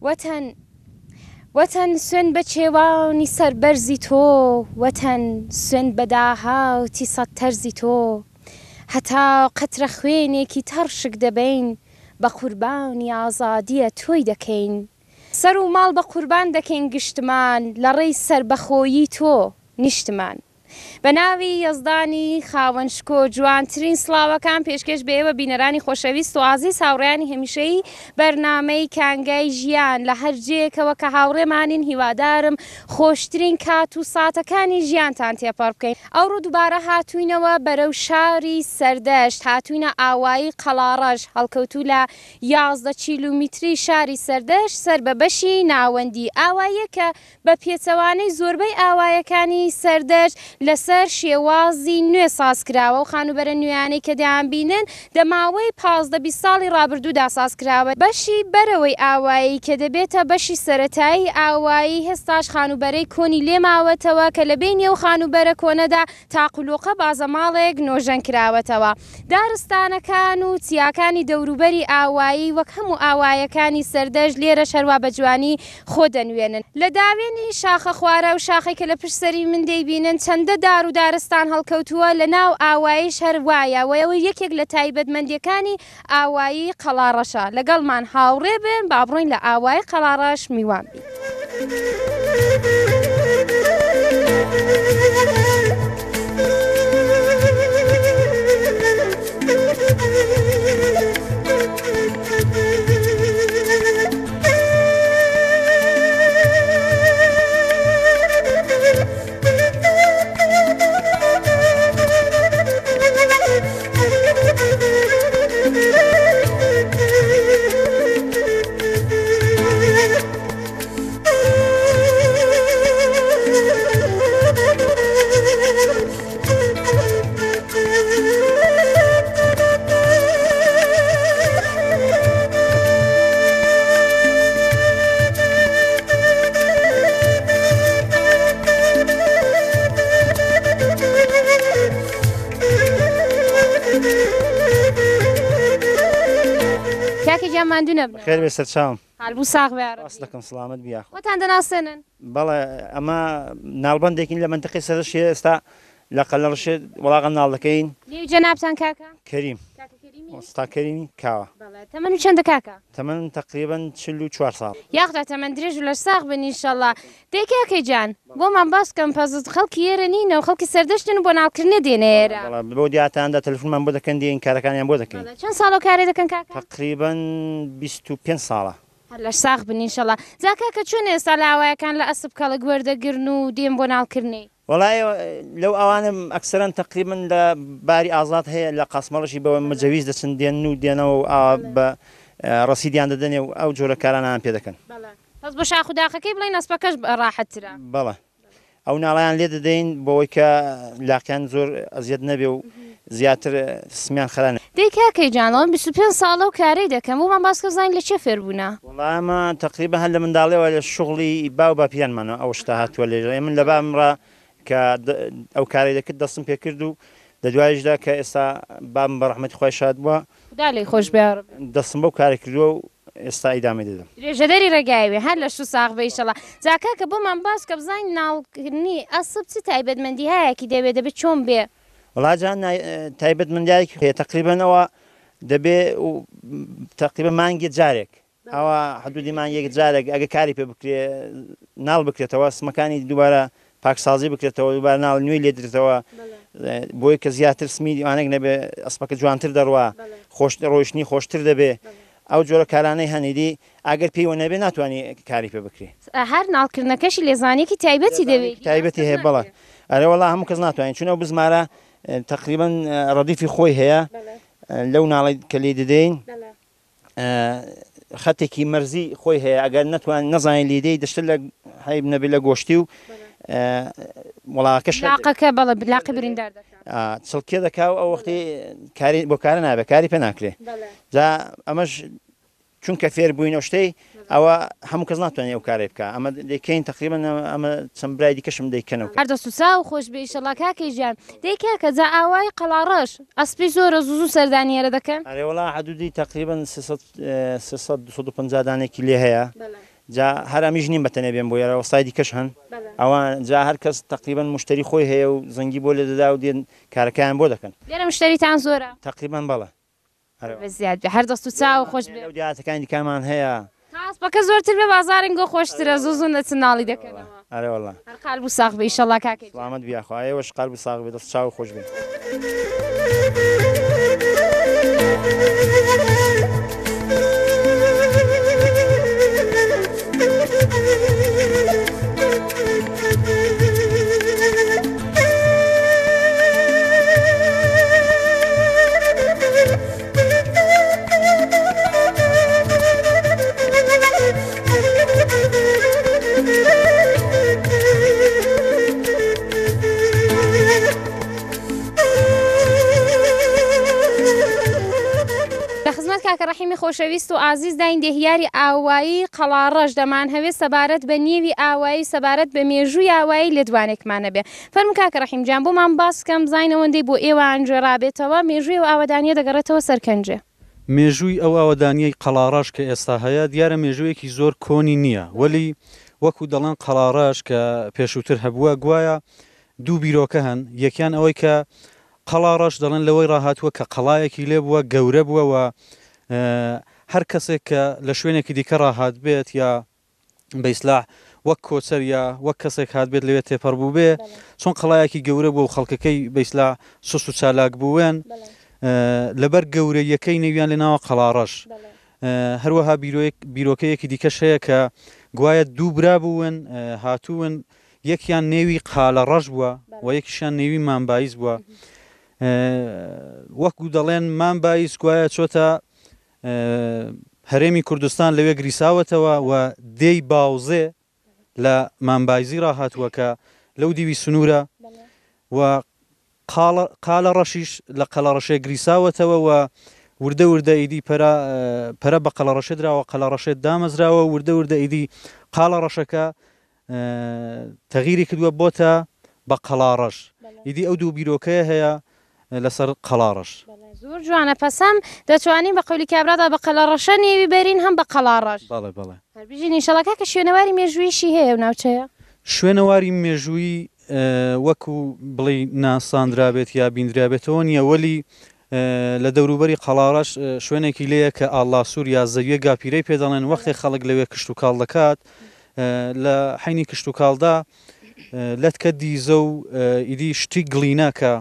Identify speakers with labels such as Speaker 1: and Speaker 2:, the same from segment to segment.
Speaker 1: وەتەن وەتەن سوێند بە چێوانی سەربەرزی تۆ وەتەن سوێند بە داهاتی سەد تەرزی تۆ هەتا قەترە خوێنێکی تەڕ شک دەبەین بە قوربانی ئازادیە تۆی دەکەین سەر و ماڵ بە قوربان دەکەین گشتمان لە ڕێی سەربەخۆیی تۆ نیشتمان. بە ناوی یەزدانی خاوەن شکۆ جوانترین سڵاوەکان پێشکێش بە ئێوە بینەرانی خۆشەویست و ئازیز هاوڕێیانی هەمیشەیی بەرنامەی کانگای ژیان لە هەر جێیەکەوە کە هاوڕێمانین هیوادارم خۆشترین کات و ساتەکانی ژیانتان تێپەڕ بکەین ئەوڕۆ دووبارە هاتووینەوە بەرەو شاری سەردەشت هاتووینە ئاوایی قەڵاڕەش هەڵکەوتوو لە 11 کیلومیتری شاری سەردەشت سەر بە بەشی ناوەندی ئاواییەکە بە پێچەوانەی زۆربەی ئاوایەکانی سەردەشت لەسەر شێوازی نوێ سازکراوە، ئەو خانووبەرە نوێیانەی کە دەیانبینن دە ماوەی 15 20 ساڵی ڕابردوودا سازکراوە. بەشی بەرەوەی ئاوایی کە دەبێتە بەشی سەرەتایی ئاوایی هێستاش خانووبەرەی کۆنی لێ ماوەتەوە کە لە بەینی ئەو خانووبەرە کۆنەدا تاقولۆقە بازەماڵێک نۆژەن کراوەتەوە. دارستانەکان و چیاکانی دەوروبەری ئاوایی وەک هەموو ئاوایەکانی سەردەشت لێرەش هەروا بە جوانی خۆ دەنوێنن. لە داوێنی شاخە خوارە ئەو شاخەی کە لە پشت سەری من دەیبینن چەندە دار و دارستان هەڵکەوتووە لە ناو ئاواییش هەر وایە و ئەوە یەکێک لە تایبەتمەندیەکانی ئاوایی قەڵاڕەشە. لەگەڵمان هاوڕێ بن با بڕۆین لە ئاوایی قەڵاڕەش میوان بین. کاکە گیان ماندوو نەبن.
Speaker 2: خێر بێ سەرچاوم.
Speaker 1: حال بوو ساغ بێ یاڕەبی.
Speaker 2: سپاس دەکەم سڵامەت بی یاخوا.
Speaker 1: خۆتان دەناسێنن؟
Speaker 2: بەڵێ ئەمە ناڵبەندێکین لە مەنتقەی سەرەشێ ئێستا لە قەلەڕشێ وەڵاغە ناڵ دەکەین.
Speaker 1: نێوی جەنابتان کاکە؟
Speaker 2: کەریم.
Speaker 1: کاکە کەریمی؟
Speaker 2: وەستا کەریمی کاوە.
Speaker 1: بەڵێ تەمەنو چەندە کاکە؟
Speaker 2: تەمەنم تەقریبەن 44 ساڵ.
Speaker 1: یاخدا تەمەن درێژ و لەش ساغ بن ئینشەڵا. دەی کاکەی جان بۆمان باس بکەن پەزت خەڵکی ئێرە نینە و خەڵکی سەردەشتن و بۆ ناڵکردنێ دێنە ئێرە.
Speaker 2: بەڵێ بەو دیاتاندا تەلەفونمان بۆ دەکەن دێین کارەکانیان بۆ دەکەین.
Speaker 1: بەڵێ چەند ساڵە کارێ دەکەن کاکە؟
Speaker 2: تەقریبەن 25 ساڵە.
Speaker 1: هەر لەش ساغ بن ئینشەڵا. جا کاکە چۆن ئێستا لە ئاوایەکان لە ئەسپ کەڵک وەردەگرن و دێن بۆ ناڵکردنێ؟
Speaker 2: وەڵا لەو ئاوانە ئەکسەرەن تەقریبەن لە باری ئازاد هەیە لە قاسمەڕەشی بە مجەویز دەچن دێن و دێنەوە و ئاوا بە ڕەسیدیان دەدەنێ و ئەو جۆرە کارانەیان پێ دەکەن.
Speaker 1: بەڵێ بەس بۆ شاخ و داخەکەی بڵێین ئەسپەکەش ڕاحەتترە.
Speaker 2: بەڵێ ئەو ناڵەیان لێ دەدەین بۆوەی کە لاقیان زۆر ئەزیەت نەبێ و زیاتر سمیان خەرا نەبێ.
Speaker 1: دەی کاکەی جان ئەوە 25 ساڵە و کارەی دەکەم بۆمان باس کە بزانین لە کێ فێر بوونە.
Speaker 2: وەڵا ئەمە تەقریبەن هەر لە منداڵیەوە لە شوغڵی باو باپیرانمانەوە ئەو شتە هاتووە لێرە من لە بابم ڕا کە ئەو کارەی دەکرد دەستم پێ کرد و لە دوایشدا کە ئێستا بابم بە ڕەحمەتی خوای شاد بووە
Speaker 1: خودا لێی خۆش بێ یاڕەبی.
Speaker 2: دەستم بەو کارە کردووە و ئێستا ئیدامەی دەدەم.
Speaker 1: درێژەدەری ڕێگای بێ هەر لەش و ساغ بێ ئیشەڵا. جا کاکە بۆمان باس کە بزانین ناڵکردنی ئەسپ چ تایبەتمەندیهایەکی دەوێ دەبێ چۆن بێ؟
Speaker 2: وەڵا جا تایبەتمەندیایەکی هەیە تەقریبەن ئەوە دەبێ تەقریبەن مانگێ جارێک ئەوە حدودی مانگێک جارێک ئەگە کاری پێ بکرێ ناڵ بکرێتەوە سمەکانی دووبارە پاکسازی بکرێتەوە دووبارە ناڵ نوێی لێ درێتەوە بۆی کە زیاتر سمی ئەوانێک نەبێ ئەسپەکە جوانتر دەڕوا خۆش ڕۆیشتنی خۆشتر دەبێ ئەو جۆرە کارانەی هەنیدی ئەگەر پێیوە نەبێ ناتوانانی کاری پێ بکرێ.
Speaker 1: هەر ناڵکردنەکەشی لێزانێکی تایبەتی دەوێ.
Speaker 2: تایبەتی هەیە بەڵێ ئەرێ وەڵا هەموو کەس ناتوانین چون ئەو بزمارە تەقریبەن ڕەدیفی خۆی هەیە لەو ناڵەی کە لێی دەدەین خەتێکی مەرزی خۆی هەیە ئەگەر نەتوان نەزانین لێی دەی دەشتە لە حەیب نەبێ لە گۆشتی و وڵاکەش
Speaker 1: لاقەکە بەڵێ لاقی بریندار دەکا.
Speaker 2: چڵکێ دەکا و ئەو وەختی کاری بۆ کارە نابێ کاری پێ ناکرێ جا ئەمەش چونکە فێر بووین ئەو شتەی ئەوە هەموو کەس ناتوانێت ئەو کارەی بکا ئەمە دەیکەین تەقریبەن ئەمە چەند برای دیکەشم دەیکەن ئەو
Speaker 1: هەر دەست و چاو خۆش بێ ئیشەڵا کاکەی ژیان. دەی کاکە جا ئاوایی قەڵاڕەش ئەسپی زۆرە زوو زوو سەردانی ئێرە دەکەن؟
Speaker 2: ئەرێ وەڵا حدودی تەقریبەن 300 300 250 دانێکی لێ هەیە. جا هەر ئەمیش نیم بەتەنێ بێم بۆ ئێرە وەستای دیکەش هەن ئەوان جا هەر کەس تەقریبەن موشتەری خۆی هەیە و زەنگی بۆ لێ دەدا و دێن کارەکەیان بۆ دەکەن.
Speaker 1: لێرە مشتەریتان زۆرە؟
Speaker 2: تەقریبەن بەڵێ.
Speaker 1: ئەرێ زیاد بێ هەر دەست و چاو خۆش بێ.
Speaker 2: لەو دیاتەکانی دیکەمان هەیە.
Speaker 1: تا ئاسپەکە زۆرتر بێ بازاڕینگۆ خۆشترە زوو زوو دەچن ناڵی دەکەنەوە.
Speaker 2: ئەرێ وەڵا.
Speaker 1: هەر قالب و ساغ بێ ئیشەڵا کاکە گیان.
Speaker 2: سڵامەت بی یاخوا ئێوەش قالب و ساغ بێ دەست چاو خۆش بێ.
Speaker 1: لە خزمەت کاکە ڕەحیمی خۆشەویست و ئازیز داین دێهیاری ئاوایی قەڵاڕەش دەمانهەوێ سەبارەت بە نێوی ئاوایی سەبارەت بە مێژووی ئاوایی لێدوانێکمان هەبێ. فەرموو کاکە ڕەحیم گیان بۆمان باس بکەن بزانین ئەوەندەی بۆ ئێوەیان گوێڕابێتەوە مێژووی ئەو ئاوەدانییە دەگەڕێتەوە سەر کەنجێ.
Speaker 3: مێژووی ئەو ئاوەدانییەی قەڵاڕەش کە ئێستا هەیە دیارە مێژوویەکی زۆر کۆنی نییە وەلی وەکو دەڵێن قەڵاڕەش کە پێشووتر هەبووە گوایە دوو بیرۆکە هەن یەکیان ئەوەی کە قەڵاڕەش دەڵێن لەوەی ڕاهاتووە کە قەڵایەکی لێ بووە گەورە بووە و هەر کەسێک کە لە شوێنێکی دیکە ڕاهاتبێت یا بە ئیسلاح وەک کۆچەر یا وەک کەسێک هاتبێت لەوێ تێپەڕ بووبێ چۆن قەڵایەکی گەورە بووە و خەڵکەکەی بە ئیسلاح سست و چالاک بوون لەبەر گەورەیەکەی نێویان لێ ناوە قەڵاڕەش. هەروەها بیرۆکەیەکی دیکەش هەیە کە گوایە دوو برا بوون هاتوون یەکیان نێوی قالەڕەش بووە و یەکیشیان نێوی مام بایز بووە. وەکو دەڵێن مام بایز گوایە چۆتە هەرێمی کوردستان لەوێ گریساوەتەوە و دێی باوزێ لە مام بایزی ڕاهاتووە کە لەو دیوی سنوورە و قالە ڕەشیش لە قەلەڕەشێ گریساوەتەوە و وردە وردە ئیدی پەرە پەرە بە قەلەڕەشێ دراوە، قەلەڕەشێ دامەزراوە و وردە وردە ئیدی قالە ڕەشەکە تەغیری کردووە بۆتە بە قەڵاڕەش. ئیدی ئەو دوو بیرۆکەیە هەیە لەسەر قەڵاڕەش.
Speaker 1: زۆر جوانە پەسەم دەتوانین بە قەولی کابرادا بە قەلەڕەشە نێوی بەرین هەم بە قەڵاڕەش.
Speaker 3: بەڵێ بەڵێ.
Speaker 1: هەر بژین ئینشەڵا. کاکە شوێنەواری مێژووییشی هەیە ئەو ناوچەیە؟
Speaker 3: شوێنەواری مێژوویی وەکو بڵێی ناساندرابێت یا بیندرابێتەوە نییە وەلی لە دەوروبەری قەڵاڕەش شوێنێکی لێیە کە ئاڵاسوور یا زەویە گاپیرەی پێ دەڵێن وەختێ خەڵک لەوێ کشتوکاڵ دەکات لە حەینی کشتوکاڵدا لەتکە دیزە و ئیدی شتی گڵینە کە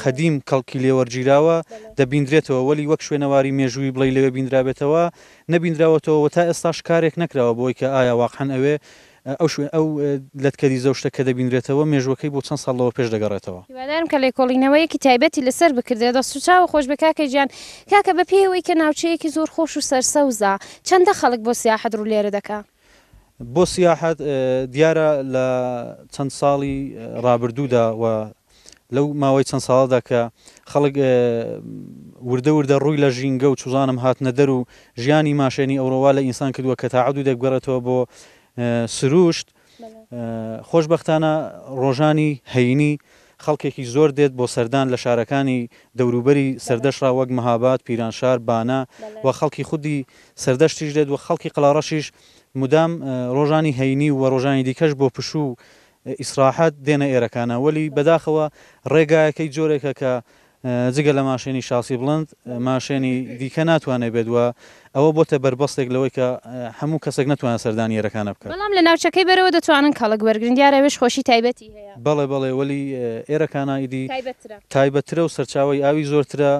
Speaker 3: قەدیم کەڵکی لێ وەرگیراوە دەبیندرێتەوە، وەلی وەک شوێنەواری مێژوویی بڵێی لەوێ بیندرابێتەوە نەبیندراوەتەوە و تا ئێستاش کارێک نەکراوە بۆی کە ئایا واقعەن ئەوێ ئەو شوێن ئەو لەتکە دیزە و شتە کە دەبیندرێتەوە مێژووەکەی بۆ چەند ساڵ لەوە پێش دەگەڕێتەوە.
Speaker 1: هیوادارم کە لێکۆڵینەوەیەکی تایبەتی لەسەر بکردرێت. دەست و چاوو خۆش بێ کاکە گیان. کاکە بە پێی ئەوەی کە ناوچەیەکی زۆر خۆش و سەرسەوزە، چەندە خەڵک بۆ سیاحەت ڕوو لێرە دەکا؟
Speaker 3: بۆ سیاحەت دیارە لە چەند ساڵی ڕابردوودا و لەو ماوەی چەند ساڵەدا کە خەڵک وردە وردە ڕووی لە ژینگە و چوزانم هاتنە دەر و ژیانی ماشێنی ئەوڕۆ وا لە ئینسان کردووە کە تا عەدوودێک بگەڕێتەوە بۆ سروشت خۆشبەختانە ڕۆژانی هەینی خەڵکێکی زۆر دێت بۆ سەردان لە شارەکانی دەوروبەری سەردەشت ڕا وەک مهاباد، پیرانشار، بانە و خەڵکی خودی سەردەشتیش دێت و خەڵکی قەڵاڕەشیش مودام ڕۆژانی هەینی و ڕۆژانی دیکەش بۆ پشوو و ئیسراحەت دێنە ئێرەکانە وەلی بەداخەوە ڕێگایەکەی جۆرێکە کە جگە لە ماشێنی شاسی بڵند ماشێنی دیکە ناتوانێت بێت و ئەوە بۆتە بەربەستێک لەوەی کە هەموو کەسێک نەتوانێت سەردانی ئێرەکانە بکات.
Speaker 1: بەڵام لە ناوچەکەی بەرەوە دەتوانن کەڵک وەرگرن دیارە ئەوێش خۆشی تایبەتی هەیە.
Speaker 3: بەڵێ بەڵێ وەلی ئێرەکانە ئیدی تایبەتترە. تایبەتترە و سەرچاوەی ئاوی زۆرترە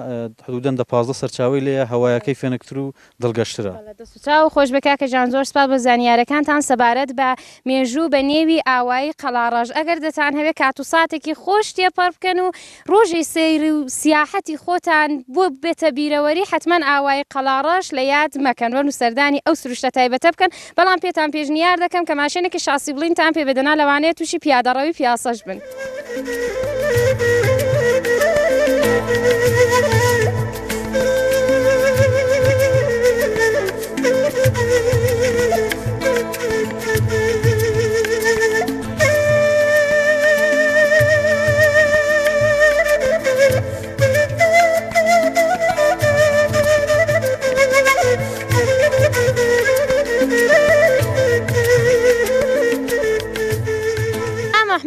Speaker 3: حدودەن دە 15 سەرچاوەی لێیە هەوایەکەی فێنکتر و دڵگەشترە.
Speaker 1: بەڵێ دەست و چاوو خۆش بێ کاکە جان زۆر سپاس بۆ زانیارەکانتان سەبارەت بە مێژوو بە نێوی ئاوایی قەڵاڕەش ئەگەر دەتانهەوێ کات و ساتێکی خۆش تێپەڕ بکەن و ڕۆژی سەیر و سیاحەتی خۆتان بۆ ببێتە بیرەوەری حەتمەن ئاوایی قەڵاڕەش لە یاد مەکەن وەرن و سەردانی ئەو سروشتە تایبەتە بکەن بەڵام پێتان پێشنیار دەکەم کە ماشێنێکی شاسی بڵیندتان پێ بێ دەنا لەوانەیە تووشی پیادەڕەوی پیاسەش بن.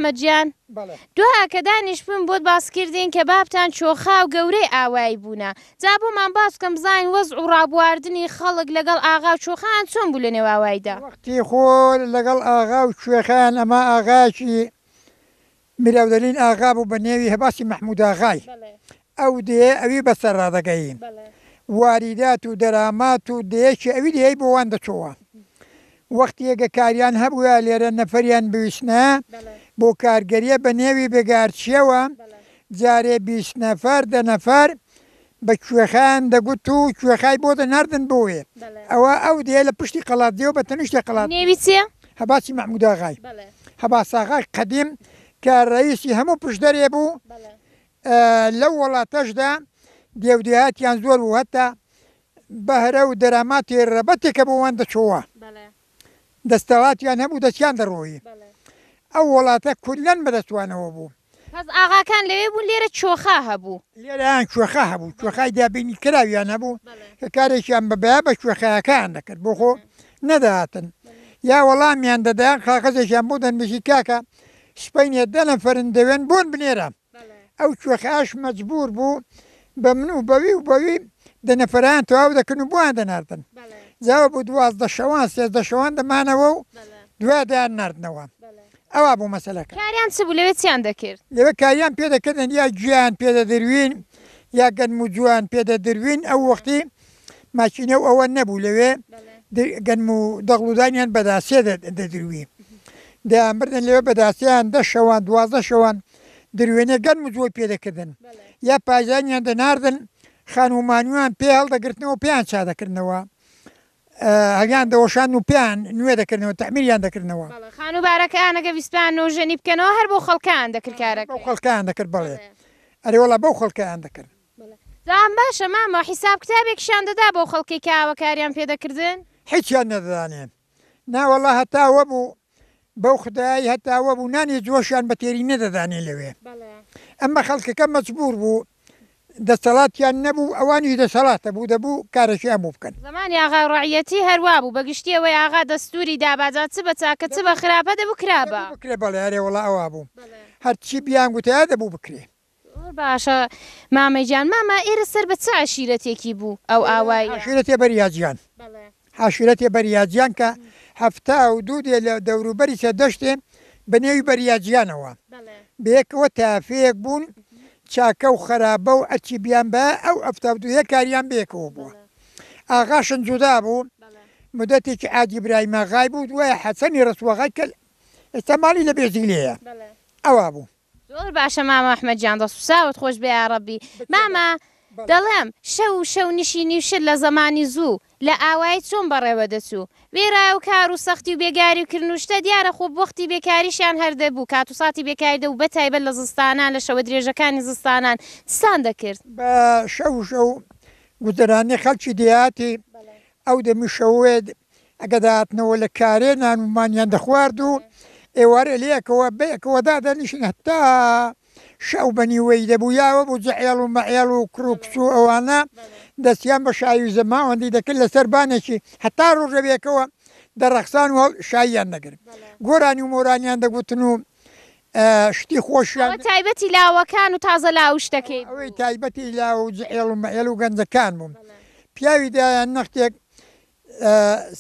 Speaker 1: ئەحمەد گیان
Speaker 4: بەڵێ.
Speaker 1: دوا کە دانیشتبووین بۆت باس کردین کە بابتان چۆخا و گەورەی ئاوایی بوونە جا بۆمان باس بکەن بزانین وەزع و ڕابواردنی خەڵک لەگەڵ ئاغا و چۆخایان چۆن بوو لە نێو ئاواییدا؟
Speaker 4: وەختی خۆ لەگەڵ ئاغا و کوێخایان ئەمە ئاغایەکی میراودەلین ئاغا بوو بە نێوی هەباسی مەحمووداغای ئەو دێیە ئەوی بەسەر ڕادەگەیی واریدات و دەرامات و دێیەکی ئەوی دێیەی بۆ وان دەچۆوە وەختیەگە کاریان هەبوویا لێرە نەفەریان بویستنایە بۆ کارگەریە بە نێوی بێگارچیەوە جارێ 20 نەفەر دە نەفەر بە کوێخایان دەگوت و کوێخای بۆ دەناردن بۆ وێ ئەوە ئەو دێیە لە پشتی قەڵادزێوە بە تەنیشتی قەڵادزێ.
Speaker 1: نێوی چیە؟
Speaker 4: هەباسی مەحمووداغای هەباساغای قەدیم کە رەئیسی هەموو پشدەرێ بوو لەو وەڵاتەشدا دێ و دێهاتیان زۆر بوو هەتا بەهرە و دەراماتی رەبەتێکە بۆ وان دەچۆوە دەستەڵاتیان هەبوو دەستیان دەڕۆیی ئەو وەڵاتە کوللەن بەدەست وانەوە بوو.
Speaker 1: پەس ئاغاکان لەوێ بوون لێرە کوێخا هەبوو.
Speaker 4: لێرەیان کوێخا هەبوو کوێخای دابینی کراویان هەبوو کە کارێکیان بە بەیا بە کوێخایەکەیان دەکرد بۆ خۆ نەدەهاتن یا وەڵامیان دەدایان قاغەزێکیان بۆ دەنووسی کاکە سپەینێ دە نەفەرن دەوێن بۆن بنێرە ئەو کوێخایەش مەجبوور بوو بە من و بەوی و بەوی دە نەفەرایان تەواو دەکردن و بۆیان دەناردن جا بوو 12 شەوان 13 شەوان دەمانەوە و دوای دەیان ناردنەوە ئەوا بوو مەسەلەکە.
Speaker 1: کاریان چ بوو لەوێ چیان دەکرد؟
Speaker 4: لەوێ کاریان پێ دەکردن یا گوێیان پێ دەدروین یا گەنم و جویان پێ دەدروین ئەو وەختی ماکینە و ئەوە نەبوو لەوێ گەنم و دەغڵودانیان بەداسێ دەدروی دەیان بردن لەوێ بەداسیان دە شەوان 12 شەوان دروێنێ گەنم و جۆی پێ دەکردن یا پایزانیان دەناردن خانوو مانوویان پێ هەڵدەگرتنەوە پێیان چا دەکردنەوە هەڵیان دەوەشان و پێیان نوێ دەکردنەوە تەعمیریان دەکردنەوە.
Speaker 1: بەڵێ خانووبارەکەیان ئەگەر ویستبایان نۆژەنی بکەنەوە هەر بۆ خەڵکەیان دەکرد
Speaker 4: کارەکەیان. بەو خەڵکەیان دەکرد بەڵێ ئەرێ وەڵا بەو خەڵکەیان دەکرد.
Speaker 1: بەڵێ جا باشە مامە حیساب کتابێکیشیان دەدا بەو خەڵکەی کە ئاوە کاریان پێ دەکردن؟
Speaker 4: هیچیان نەدەدانێ نا وەڵا هەتا وەبوو بەو خودایەی هەتا وەبوو نانی جۆشیان بە تێری نەدەدانێ لەوێ ئەمە خەڵکەکە مەجبوور بوو دەسەڵاتیان نەبوو ئەوانیش دەسەڵاتە بوو دەبوو کارەکیان بۆ بکەن.
Speaker 1: زەمانی ئاغا و ڕەعیەتی هەر وابوو بە گشتی ئەوەی ئاغا دەستووری دابا جا چ بە چاکە چ بە خراپە دەبوو کرابا.
Speaker 4: دەبوو بکرێ بەڵێ ئەرێ وەڵا ئەوا بوو هەرچی بیان گوتایە دەبوو بکرێ.
Speaker 1: زۆر باشە مامەی گیان. مامە ئێرە سەر بە چ عەشیرەتێکی بوو ئەو ئاواییە؟
Speaker 4: عەشیرەتێ بەریاجیان. عەشیرەتێ بەریاجیان کە 72 دێ لە دەوروبەری سەردەشتێ بە نێوی بەریاجیانەوە بەیەکەوە تافەیەک بوون چاکە و خەرابە و ئەرچی بیان بە ئەو 72 ە کاریان بەیەکەوە بووە. ئاغاشن جودا بوو مدەتێکی عادی برایم ئاغای بوو دوای حەسەنی ڕەسوو ئاغای کە ئێستا ماڵی لە بێزیلێیە ئەوا بوو.
Speaker 1: زۆر باشە مامە ئەحمەد گیان دەست و چاوت خۆش بێ یاڕەبی مامە دەڵێم شەو و شەو نشینی و شت لە زەمانی زوو لە ئاوایی چۆن بەڕێوە دەچوو وێرایە و کار و سەختی و بێگاری و کرن و شتە دیارە خۆ وەختی بێکاریشیان هەر دەبوو کات و ساتی بێکاری دەبوو بە تایبەت لە زستانان لە شەوە درێژەکانی زستانان چتان دەکرد؟
Speaker 4: بە شەو و شەو گوزەرانی خەڵکی دێهاتی ئەو دەمی شەوێ ئەگە دەهاتنەوە لە کارێ نان و مانیان دەخوارد و ئێوارێ لەیەکەوە بەیەکەوە دادەنیشتن هەتا شەو بە نیوەی دەبوو یاوە بوو جعێڵ و مەعێڵ و کوڕ و کچ و ئەوانە دەستیان بە شایی و زەماوەندی دەکرد لەسەر بانێکی هەتا ڕۆژە بێکەوە دەڕەخسان و شاییان دەکرد گۆرانی و مۆرانیان دەگوتن و شتی خۆشیان.
Speaker 1: ئەوە تایبەتی لاوەکان و تازە لاو شتەکەی بوو.
Speaker 4: ئەوەی تایبەتی لاو و جعێڵ و مەعێڵ و گەنجەکان بوو پیاوی دایان نەختێک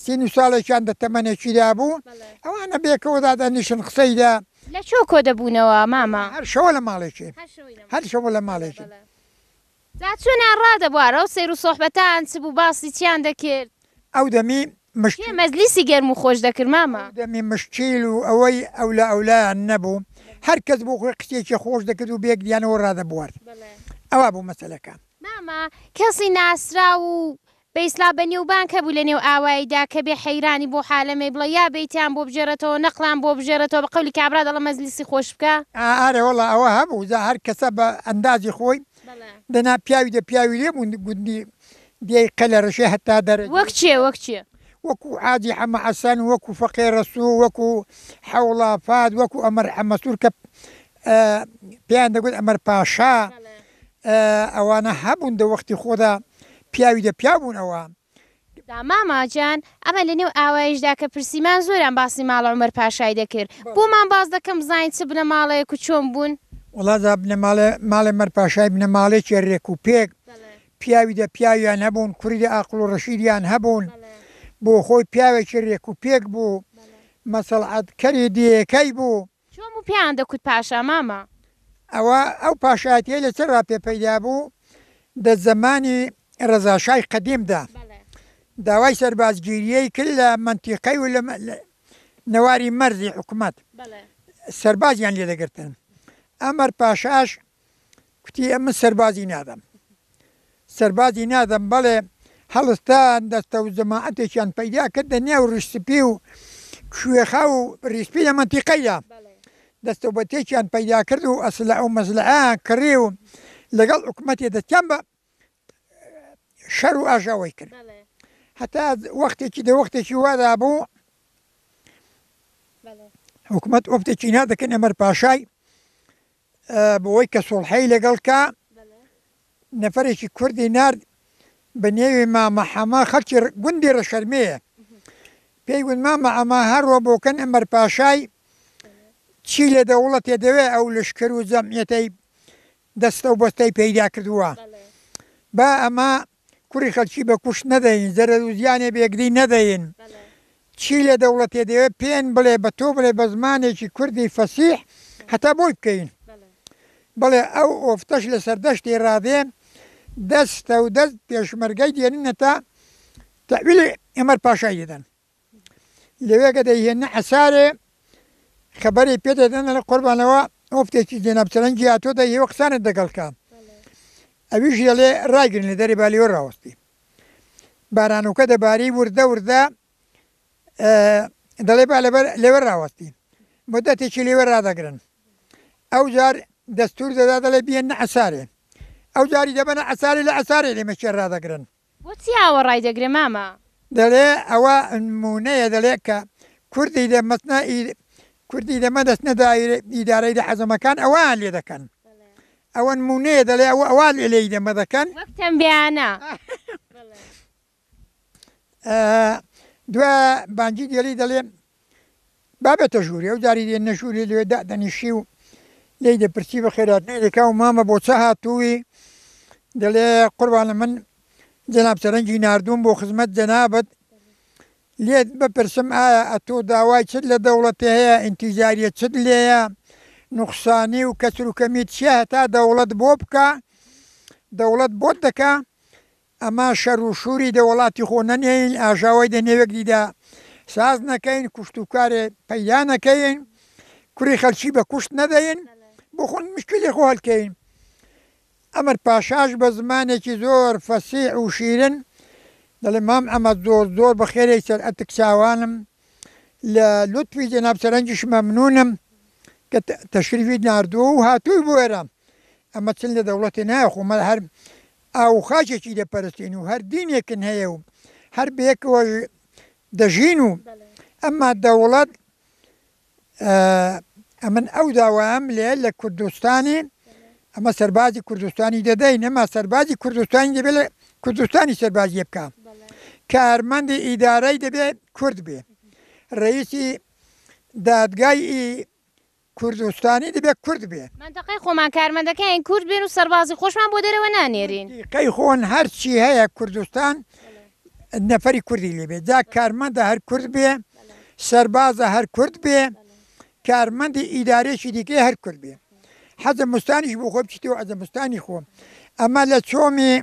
Speaker 4: سین و ساڵێکیان دە تەمەنێکیدا بوو ئەوانە بێکەوە دادەنیشن قسەی دا.
Speaker 1: لە کوێ کۆ دەبوونەوە مامە؟
Speaker 4: هەر شەوە لە ماڵێکی. هەر شەوە لە ماڵێکی.
Speaker 1: جا چۆنیان ڕادەبوارد ئەو سەیر و سوحبەتان چ بوو باسی چیان دەکرد؟
Speaker 4: ئەو دەمی مشت.
Speaker 1: کێ مەجلیسی گەرم و خۆش دەکرد مامە؟
Speaker 4: ئەو دەمی مشکیل و ئەوەی ئەولا ئەولایان نەبوو هەر کەس بۆ خۆی قسەیەکی خۆش دەکرد و بەیەکدیانەوە ڕادەبوارد ئەوا بوو مەسەلەکە.
Speaker 1: مامە کەسی ناسراو و بەیسلا بە نێوبانگ هەبوو لە نێو ئاواییدا کە بێ حەیرانی بۆ حالەمەی بڵێ یا بەیتیان بۆ بگێڕێتەوە نەقڵیان بۆ بگێڕێتەوە بە قەولی کابرا دەڵێ مەجلیسی خۆش بکە.
Speaker 4: ئارێ وەڵا ئەوە هەبوو جا هەر کەسە بە ئەندازی خۆی دەنا پیاوی دە پیاوی لێ بوون گوندی دێی قەلەڕەشێ هەتا دەرەجەی.
Speaker 1: وەک چێ وەک چێ؟
Speaker 4: وەکوو حاجی حەمە حەسەن وەکوو فەقێ ڕەسوو وەکوو حەوڵا فات وەکوو ئەمەر حەمەسوور کە پێیان دەگوت ئەمەر پاشا ئەوانە هەبوون دە وەختی خۆدا پیاوی دە پیاو بوون ئەوە.
Speaker 1: دا مامە جان ئەمە لە نێو ئاواییشدا کە پرسیمان زۆریان باسی ماڵە عومەر پاشای دەکرد بۆمان باس دەکەن بزانین چ بنەماڵەیەک و چۆن بوون؟
Speaker 4: وەڵا جا بنەماڵە ماڵێ مەر پاشای بنەماڵەیەکی رێک و پێک پیاوی دە پیاویان هەبوون کوڕی دە ئاقڵ و ڕەشیدیان هەبوون بۆ خۆی پیاوێکی رێک و پێک بوو مەسڵعەت کەری دێیەکەی بوو.
Speaker 1: چۆن بوو پێیان دەکوت پاشا مامە؟
Speaker 4: ئەوە ئەو پاشایەتیەی لە چ ڕا پێ پەیدا بوو دە زەمانی ڕەزا شای قەدیم دا داوای سەربازگیریەی کرد لە مەنتیقەی و لە نەواری مەرزی حکومەت سەربازیان لێ دەگرتن ئەمەر پاشاش کوتی ئەمن سەربازی نادەم سەربازی نادەم بەڵێ هەڵستان دەستە و جەماعەتێکیان پەیدا کرد دە نێو ڕیش سپی و کوێخا و ڕیش سپی لە مەنتیقەیدا دەستە و بەتێکیان پەیدا کرد و ئەسلحە و مەسلحەیان کڕی و لەگەڵ حکومەتێ دەستیان بە شەر و ئاژاوەی کرد هەتا وەختێکی دە وەختێکی وادا بوو حکومەت وەفتێکی نادەکەن ئەمەر پاشای بۆوەی کە سوڵحی لەگەڵ کا، نەفەرێکی کوردی نارد بە نێوی مامە حەمە خەڵکی گوندی ڕەشەرمێیە. پێی گوت مامە حەمە هەڕۆ بۆ کەن ئەمەر پاشای چی لە دەوڵەتێ دەوێ ئەو لشکر و جەمعیەتەی دەستە و بەستەی پەیدا کردووە. با ئەمە کوڕی خەلکی بە کوشت نەدەین، زەرەر و زیانێ بە یەکدی نەدەین. چی لە دەوڵەتێ دەوێ پێن بڵێ، بە تۆ بڵێ بە زمانێکی کوردی فەسیح هەتا بۆی بکەین. بەڵێ ئەو ئۆفتەش لە سەردەشتی ڕادێ دەستە و دەست پێشمەرگەی دێنن هەتا تەحویلی عومەر پاشای دەدەن. لەوێگە دەیهێننە عەسارێ خەبەری پێ دەدەن دەڵێن قوربانەوە وەفتێکی جەناب چەلەنگی هاتووە دەیهەوێ قسانت دەگەڵ کا. ئەویش دەڵێ ڕایگرن لە دەرێ با لێوە ڕاوەستی. بارانۆکە دەباری وردە وردە دەڵێ با لەبەر لێوە ڕاوەستی. مدەتێکی لێوە ڕادەگرن. ئەو جار دەستور دەدا دەڵێ بیێننە عەسارێ. ئەو جاری دەبەنە عەسارێ لە عەسارێ لێمە کێ ڕادەگرن.
Speaker 1: بۆچی ئاوا ڕایدەگرێ مامە؟
Speaker 4: دەڵێ ئەوە نموونەیە دەڵێ کە کوردی دە مەسنە ئی کوردی دە مە دەچنە دایرە ئیدارەی دە حەزەمەکان ئەوایان لێ دەکەن ئەوە نموونەیە دەڵێ ئەوە ئەوا لێ لێی دە مە دەکەن.
Speaker 1: وەک تەمبێیانە.
Speaker 4: دوا بانگی دێڵی دەڵێ با بێتە ژوورێ ئەو جاری دێنە ژوورێ لەوێ دادەنیشی و لێی دەپرسی بە خێراتنی دەکا و مامە بۆ چە هاتووی دەڵێ قوربانە من جەناب سەرەنجی ناردووم بۆ خزمەت جەنابت لێت بپرسم ئایا ئەتۆ داوای چت لە دەوڵەتێ هەیە ئینتیزاریە چت لێیە نوقسانی و کەسر و کەمیت چیە هەتا دەوڵەت بۆ بکا دەوڵەت بۆت دەکا ئەما شەر و شوری دە وەڵاتی خۆ نەنێین، ئاژاوەی دە نێوێکدیدا ساز نەکەین، کوشت و کارێ پەیدا نەکەین، کوڕی خەلکی بە کوشت نەدەین، بۆ خۆن مشکیلی خۆ هەل کەین. ئەمەر پاشاش بە زمانێکی زۆر فەسیح و شیرن دەڵێ مام ئەمە زۆر زۆر بە خێرێی سەر ئەتک چاوانم، لە لوتفی جەناب سەرەنجیش مەمنوونم کە تەشریفیت ناردووە و هاتووی بۆ ئێرە. ئەمە چن لە دەوڵەتێ نایە خۆ مە هەر ئاو و خاکێکی دەپەرستین و هەر دینێکن هەیە و هەر بەیەکەوە دەژین و ئەمما دەوڵەت ئەمن ئەو داوایەم لێ لە کوردستانی ئەمە سەربازی کوردستانی دەدەین ئەما سەربازی کوردستانی دەبێت لە کوردستانی سەربازیە بکە کارمەندی ئیدارەی دەبێت کورد بێ ڕئیسی دادگای کوردستانی دەبێ کورد بێ.
Speaker 1: مەنتەقەی خۆمان کارمەندەکەین کورد بێن و سەربازی خۆشمان بۆ دەرەوە نانێرین.
Speaker 4: مەنتیقەی خۆن هەر چی هەیە کوردستان نەفەری کوردی لێ بێ جا کارمەندە هەر کورد بێ سەربازە هەر کورد بێ کارمەندی ئیدارێکی دیکەی هەر کورد بێ حەزەمستانیش بۆ خۆی بچیتەوە عەجەمستانی خۆ ئەمە لە چۆمی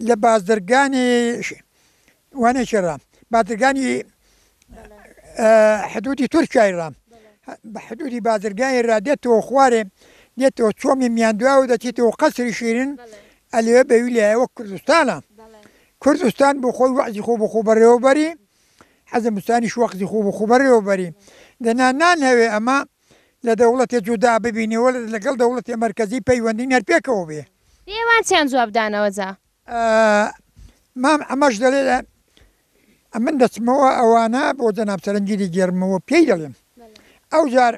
Speaker 4: لە بازرگانی وانێکی ڕا بازرگانی حدودی تورکیای ڕا بە حدودی بازرگانی ڕا دێتەوە خوارێ دێتەوە چۆمی میاندواوە دەچێتەوە قەسری شیرن ئەلێ بە ویلایە وەک کوردستانە کوردستان بۆ خۆی وەعزی خۆ بۆ خۆ بەڕێوەبەری حەزمستانیش وەقزی خۆ بۆ خۆ بەڕێوەبەری دەنا نانهەوێ ئەمە لە دەوڵەتێ جودا ببینەوە لەگەڵ دەوڵەتێ مەرکەزی پەیوەندین هەر پێکەوە بێ.
Speaker 1: دەی ئەوان چیان جواب دانەوە جا؟
Speaker 4: مام ئەمەش دەڵێ ئەمن دەچمەوە ئەوانە بۆ جەناب سەرنجی دەگێڕمەوە پێی دەڵێم ئەوجار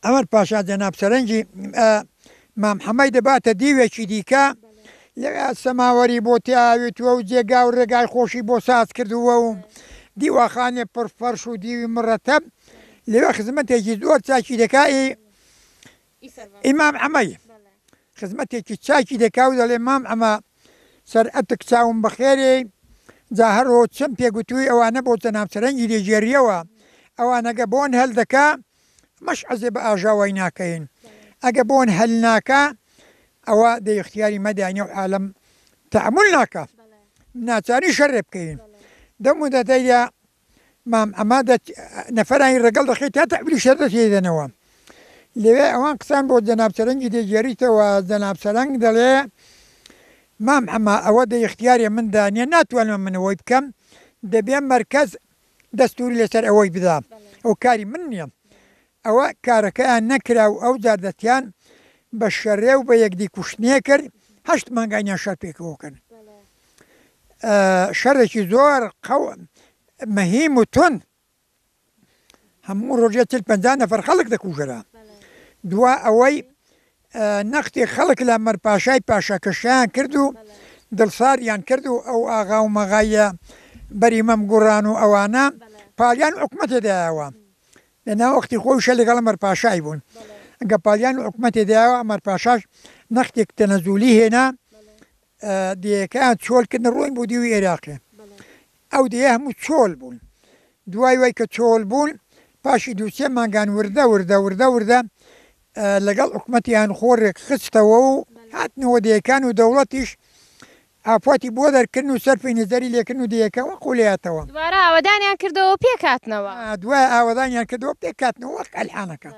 Speaker 4: ئەمەر پاشا جەناب سەرنجی مام حەمەی دەباتە دیوێکی دیکە. لەوێ سەماوەری بۆ تێاوێتووە و جێگا و ڕێگای خۆشی بۆ ساز کردووە و دیواخانێ پڕ فەرش و دیوی مڕەتەب لەوێ خزمەتێکی زۆر چاکی دەکا ئی ئیمام عەمەی خزمەتێکی چاکی دەکا و دەڵێ مام عەمە سەر ئەتک چاوم بەخێرێی جا هەرۆ چم پێ گوتووی ئەوانە بۆ جەناب سەرەنگی دەگێریەوە ئەوانەگە بۆن هەل دەکا مەش عەزێ بە ئاژاوەی ناکەین ئەگە بۆن هەل ناکا ئەوە دە ئیختیاری مەدانیە و عالەم تەحەمول ناکا ناچاری شەرێ بکەین دەم مودەتەیدا مام ئەما دە نەفەرانی ڕەگەڵ دەخەی تا تەحویلی شەر دەتێدەنەوە لەوێ ئەوان قسان بۆ جەناب سەرەنگی دەگێریتەوە جەناب سەرەنگ دەڵێ مام ئەما ئەوە دە ئیختیارێ من دانیە ناتوانم من ئەوەی بکەم دەبێ مەرکەز دەستوری لەسەر ئەوەی بدا ئەو کاری من نیە ئەوە کارەکەیان نەکرا و ئەوجار دەستیان بە شەرێ و بە یەکدی کوشتنێ کرد هەشت مانگانیان شەر پێکەوە کرد شەرێکی زۆر قەو مەهیم و توند هەموو ڕۆژێ چل پەنجا نەفەر خەڵک دەکوژرا دوا ئەوەی نەختی خەڵک لە مەرپاشای پاشاکەشیان کرد و دڵساریان کرد و ئەو ئاغا و مەغایە بەری مەم گوڕان و ئەوانە پاڵیان حکومەتێ دایەوە لە ناوەختی خۆیشە لەگەڵ ئەمەر پاشای بوون گە پاڵیان حکومەتێ دایەوە ئەمەر پاشاش نەختێک تەنەزولی هێنا دێیەکەیان چۆل کردن ڕۆین بۆ دیوی ئێراقێ ئەو دێیە هەموو چۆل بوون دوای وای کە چۆل بوون پاشی دووسێ مانگان وردە وردە وردە وردە لەگەڵ حکومەتیان خۆ ڕێکخستەوە و هاتنەوە دێیەکان و دەوڵەتیش ئافاتی بۆ دەرکردن و سەرفی نەزەری لێکردن و دێیەکە وەقو لێاتەوە.
Speaker 1: دوبارە ئاوەدانیان کردەوە و پێکهاتنەوە.
Speaker 4: دوای ئاوەدانیان کردەوە پێکهاتنەوە وەک ئەلحانەکە.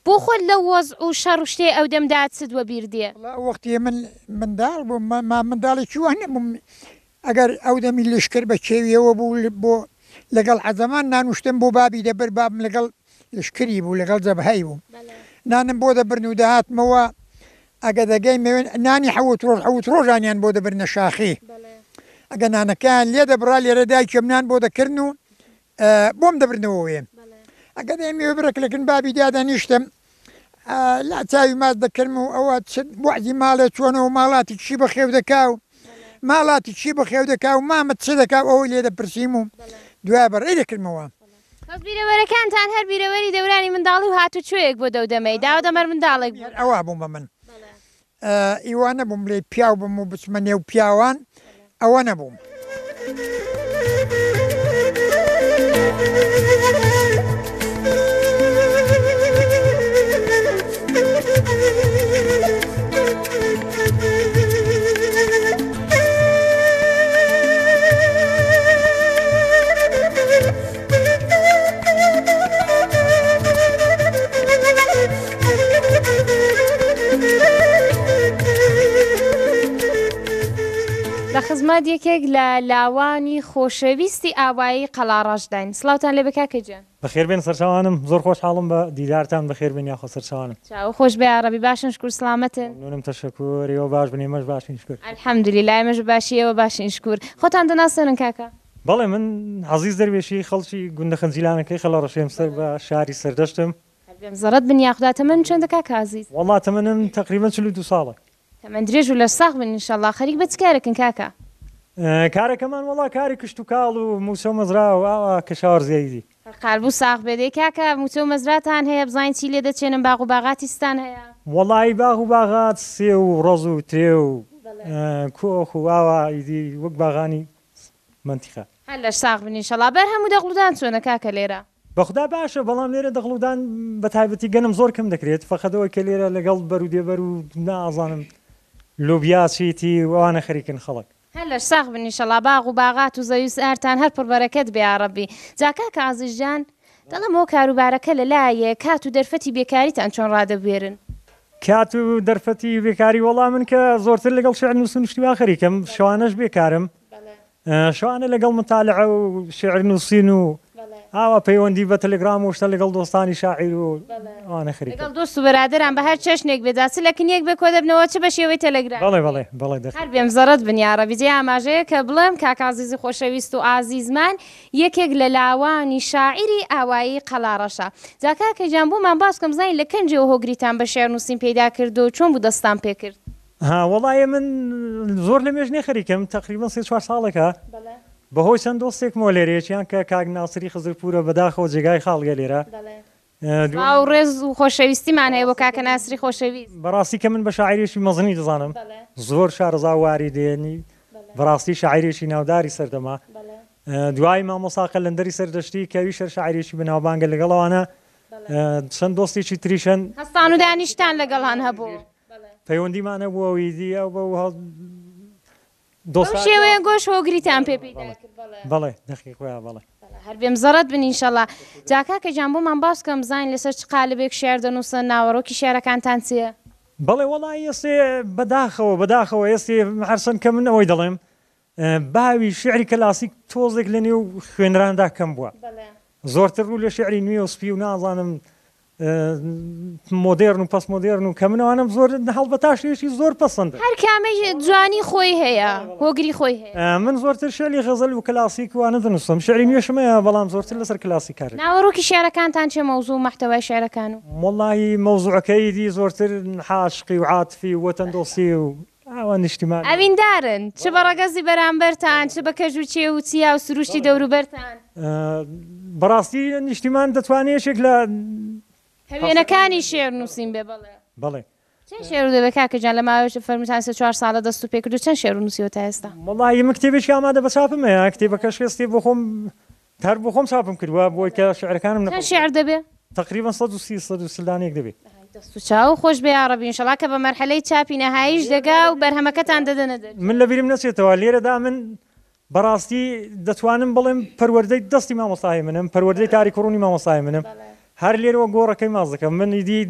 Speaker 1: بۆ خۆت لەو وەزع و شەڕ و شتەی ئەو دەم دا چت وە بیر دێ؟
Speaker 4: وەڵا ئەو وەختی من منداڵ بووم ما منداڵێکی وا نەبووم ئەگەر ئەو دەمی لشکر بە کێویەوە بوو بۆ لەگەڵ عەجەمان نان و شتم بۆ بابی دەبرد بابم لەگەڵ لشکری بوو لەگەڵ جەبهەی بوو نانم بۆ دەبرن و دەهاتمەوە ئەگە دەگەیمە وێن نانی حەوت ڕۆژ حەوت ڕۆژانیان بۆ دەبردنە شاخی ئەگە نانەکەیان لێ دەبڕا لێرە دایکم نان بۆ دەکردن و بۆم دەبردنەوە وێ ئەگە دەیمەوێ بڕێک لەکن بابی دادەنیشتم لا چاوی ماچ دەکردم و ئەوە چ وەعزی ماڵێ چۆنە و ماڵاتی چی بەخێو دەکا و ماڵاتی چی بەخێو دەکا و مامت چ دەکا و ئەوەی لێ دەپرسیم و دوای بەڕێی دەکردمەوە.
Speaker 1: بەس بیرەوەرەکانتان هەر بیرەوەری دەورانی منداڵی و هاتوچۆیەک بۆ دەو دەمەی داوە دەمەر منداڵێک بوو.
Speaker 4: ئەوا بووم بە من ئیوا نەبووم بلێی پیاو بم و بچمە نێو پیاوان ئەوە نەبووم.
Speaker 1: لە خزمەت یەکێک لە لاوانی خۆشەویستی ئاوایی قەڵاڕەشداین. سڵاوتان لێبێ کاکە گیان.
Speaker 5: بەخێربێن سەرچاوانم زۆر خۆشحاڵم بە دیدارتان بەخێربێن یاخۆ سەرچاوانم.
Speaker 1: چاوو خۆش بێ یاڕەبی باشن شکور سڵامەتن.
Speaker 5: ممنونم تەشەکور ئێوە باش بن ئێمەش باشین شکور.
Speaker 1: الحمدللە ئێمەش بە باشی ئێوە باشین شکور. خۆتان دەناسێنن کاکە؟
Speaker 5: بەڵێ من عەزیز دەروێشی خەڵکی گوندە خنجیلانەکەی خەڵەڕەشێم سەر بە شاری سەردەشتم.
Speaker 1: هەر بێم زەڕەت بن یاخودا تەمەنت چەندە کاکە عەزیز؟
Speaker 5: وەڵا تەمەنم تەقریبەن 42 ساڵە.
Speaker 1: تەمەن درێژ و لەش ساغ بن انشاللە خەریک بە چ کارێکن کاکە؟
Speaker 5: کارەکەمان وەڵا کاری کشتوکاڵ و موچە و مەزرا و ئاوا کەشاوەرزیی دی.
Speaker 1: هەر قاربوو ساغ بێ دەی کاکە موچە و مەزراتان هەیە بزانین چی لێ دەچێنن باغ و باغاتی چتان هەیە؟
Speaker 5: وەڵایی باغ و باغات سێو و ڕەز و ترێ و کۆخ و ئاوا ئیدی وەک باغانی مەنتیقە.
Speaker 1: هەر لەش ساغ بن ئینشەڵا. بەرهەم و دەغڵودان چۆنە کاکە لێرە؟
Speaker 5: بەخودا باشە بەڵام لێرە دەغڵودان بەتایبەتی گەنم زۆر کەم دەکرێت فەقەت ئەوەی کە لێرە لەگەڵ بەرودێبەر و نازانم لۆبیا چیتی و ئەوانە خەریکن خەڵک.
Speaker 1: هەر لەش ساغ بن ئینشەڵا باغ و باغات و زەوی و سارتان هەر پڕ بەرەکەت بێ یاڕەبی. جا کاکە عەزیز جان دەڵێم ئەوە کاروبارەکە لە لایەک کات و دەرفەتی بێکاریتان چۆن ڕادەبوێرن؟
Speaker 5: کات و دەرفەتی بێکاری وەڵا من کە زۆرتر لەگەڵ شیعر نووسین و شتی وا خەریکم شەوانەش بێکارم شەوانە لەگەڵ متالعە و شیعر نووسین و ئاوا پەیوەندی بە تەلەگرام و شتە لەگەڵ دۆستانی شاعیر و ئەوانە خەریکم.
Speaker 1: لەگەڵ دۆست و بەرادەران بە هەر چەشنێک بێ جا چ لە کنیەک بێ کۆدەبنەوە چ بە شێوەی تەلەگرام.
Speaker 5: بەڵێ بەڵێ بەڵێ دەقیق.
Speaker 1: هەر بێم زەڕەت بن یاڕەبی جێی ئاماژەیە کە بڵێم کاک عەزیزی خۆشەویست و ئازیزمان یەکێک لە لاوانی شاعیری ئاوایی قەڵاڕەشە. جا کاکە گیان بۆمان باس بکەن بزانین لە کەنجێوە هۆگریتان بە شیعر نووسین پەیدا کردو چۆن بوو دەستتان پێ کرد؟
Speaker 5: ها وەڵایە من زۆر لە مێژ نیە خەریکم تەقریبەن سێ چوار ساڵێکە بەهۆی چەند دۆستێکمەوە لێرە یەکیان کە کاک ناسری خزرپورە بەداخەوە جێگای خاڵیە لێرە.
Speaker 1: سڵاو و ڕێز و خۆشەویستیمان هەیە بۆ کاکە ناسری خۆشەویست.
Speaker 5: بەڕاستی کە من بە شاعیرێکی مەزنی دەزانم زۆر شارەزا و واریدێنی بەڕاستی شاعیرێکی ناوداری سەردەمە دوای مامۆستا قەلەندەری سەردەشتی کە ئەویش هەر شاعیرێکی بەناوبانگە لەگەڵ ئەوانە چەند دۆستێکی تریشن.
Speaker 1: هەستان و دانیشتان لەگەڵان هەبوو.
Speaker 5: پەیوەندیمان هەبووە و ئیدی ئەو بەو
Speaker 1: بەو شێوەیە گۆش هۆگریتان پێ پەیدا کرد
Speaker 5: بەڵێ. بەڵێ دەقیق وایە بەڵێ.
Speaker 1: هەر بێم زەڕەت بن ئینشەڵا. جا کاکە گیان بۆمان باس بکەن بزانین لەسەر چ قالبێک شیعر دەنووسن ناوەڕۆکی شیعرەکانتان چییە؟
Speaker 5: بەڵێ وەڵایی ئێستێ بەداخەوە بەداخەوە ئێستێ هەرچەند کە من ئەوەی دەڵێم باوی شیعری کلاسیک تۆزێک لە نێو خوێنراندا کەم بووە زۆرتر ڕوو لە شیعری نوێ و سپی و نازانم مۆدێرن و پەس مۆدێرن و کە من ئەوانەم زۆر هەڵبەتا شێشی زۆر پەسەندە.
Speaker 1: هەر کامەی جوانی خۆی هەیە هۆگری خۆی هەیە.
Speaker 5: من زۆرتر شیعری غەزەل و کلاسیک وانە دەنووسم شیعری نوێشم هەیە بەڵام زۆرتر لەسەر کلاسیک کار دەکەم.
Speaker 1: ناوەڕۆکی شیعرەکانتان چیە مەوزوع و مەحتەوای شیعرەکان و.
Speaker 5: وەڵاهی مەوزوعەکەی دی زۆرتر عاشقی و عاتفی و وەتەندۆستی و ئاوا نیشتیمان.
Speaker 1: ئەویندارن چ بە ڕەگەزی بەرامبەرتان چ بە کەژ و چێو و چیا و سروشتی دەوروبەرتان.
Speaker 5: بەڕاستی نیشتیمان دەتوانێ یەکێک لە.
Speaker 1: هەوێنەکانی شێعر نووسین بێ بەڵێ.
Speaker 5: بەڵێ.
Speaker 1: چەند شێعر دەبێ کاکە گیان لە ماوەی فەرمووتان سێ چوار ساڵە دەست و پێ کردووە چەند شێعر نووسیوە تا ئێستا؟
Speaker 5: وەڵاهی من کتێبێکی ئامادە بە چاپم هەیە کتێبەکەش ئێستێ بۆ خۆم هەر بۆ خۆم چاپم کردووە بۆی کە شعرەکانم
Speaker 1: چەند شعر دەبێ؟
Speaker 5: تەقریبەن 130 140 دانەیەک دەبێ.
Speaker 1: دەست و چاو خۆش بێ یاڕەبی ئینشەڵا کە بە مەرحەلەی چاپی نەهاییش دەگا و بەرهەمەکەتان دەدەنە دەر.
Speaker 5: من لەبیرم نەچێتەوە لێرەدا من بەڕاستی دەتوانم بڵێم پەروەردەی دەستی مامۆستای منم پەروەردەی تاریک و ڕوونی مامۆستای منم هەر لێرەوە گۆڕەکەی ماچ دەکەم من ئیدی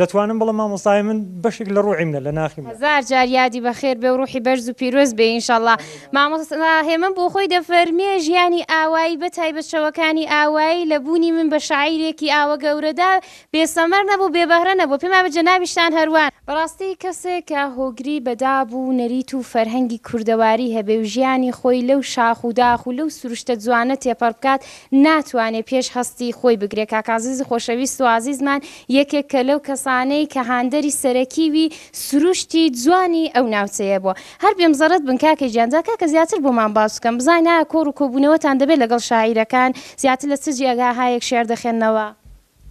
Speaker 5: دەتوانم بڵێم مامۆستای من بەشێک لە ڕوحی منە لە ناخی منە.
Speaker 1: هەزار جار یادی بەخێر بێ و ڕوحی بەرز و پیرۆز بێ ئینشەڵا. مامۆستا هێمن بۆ خۆی دەفەرموێ ژیانی ئاوایی بە تایبەت شەوەکانی ئاوایی لە بوونی من بە شاعیرێکی ئاوە گەورەدا بێ سەمەر نەبوو بێ بەهرە نەبوو پێم وابێ جەنابیشتان هەروان. بەڕاستی کەسێک کە هۆگری بە داب و نەریت و فەرهەنگی کوردەواری هەبێ و ژیانی خۆی لەو شاخ و داخ و لەو سروشتە جوانە تێپەڕ بکات ناتوانێ پێش هەستی خۆی بگرێ کاک عەزیزی خۆشەویست و ئازیزمان یەکێکە لەو کەسانەی کە هاندەری سەرەکی وی سروشتی جوانی ئەو ناوچەیە بووە هەر بێم زەڕەت بن کاکە گیان جا کاکە زیاتر بۆمان باس بکەن بزانین ئایا کۆڕ و کۆبوونەوەتان دەبێت لەگەڵ شاعیرەکان زیاتر لە چ جێگاهایەک شیعر دەخوێننەوە؟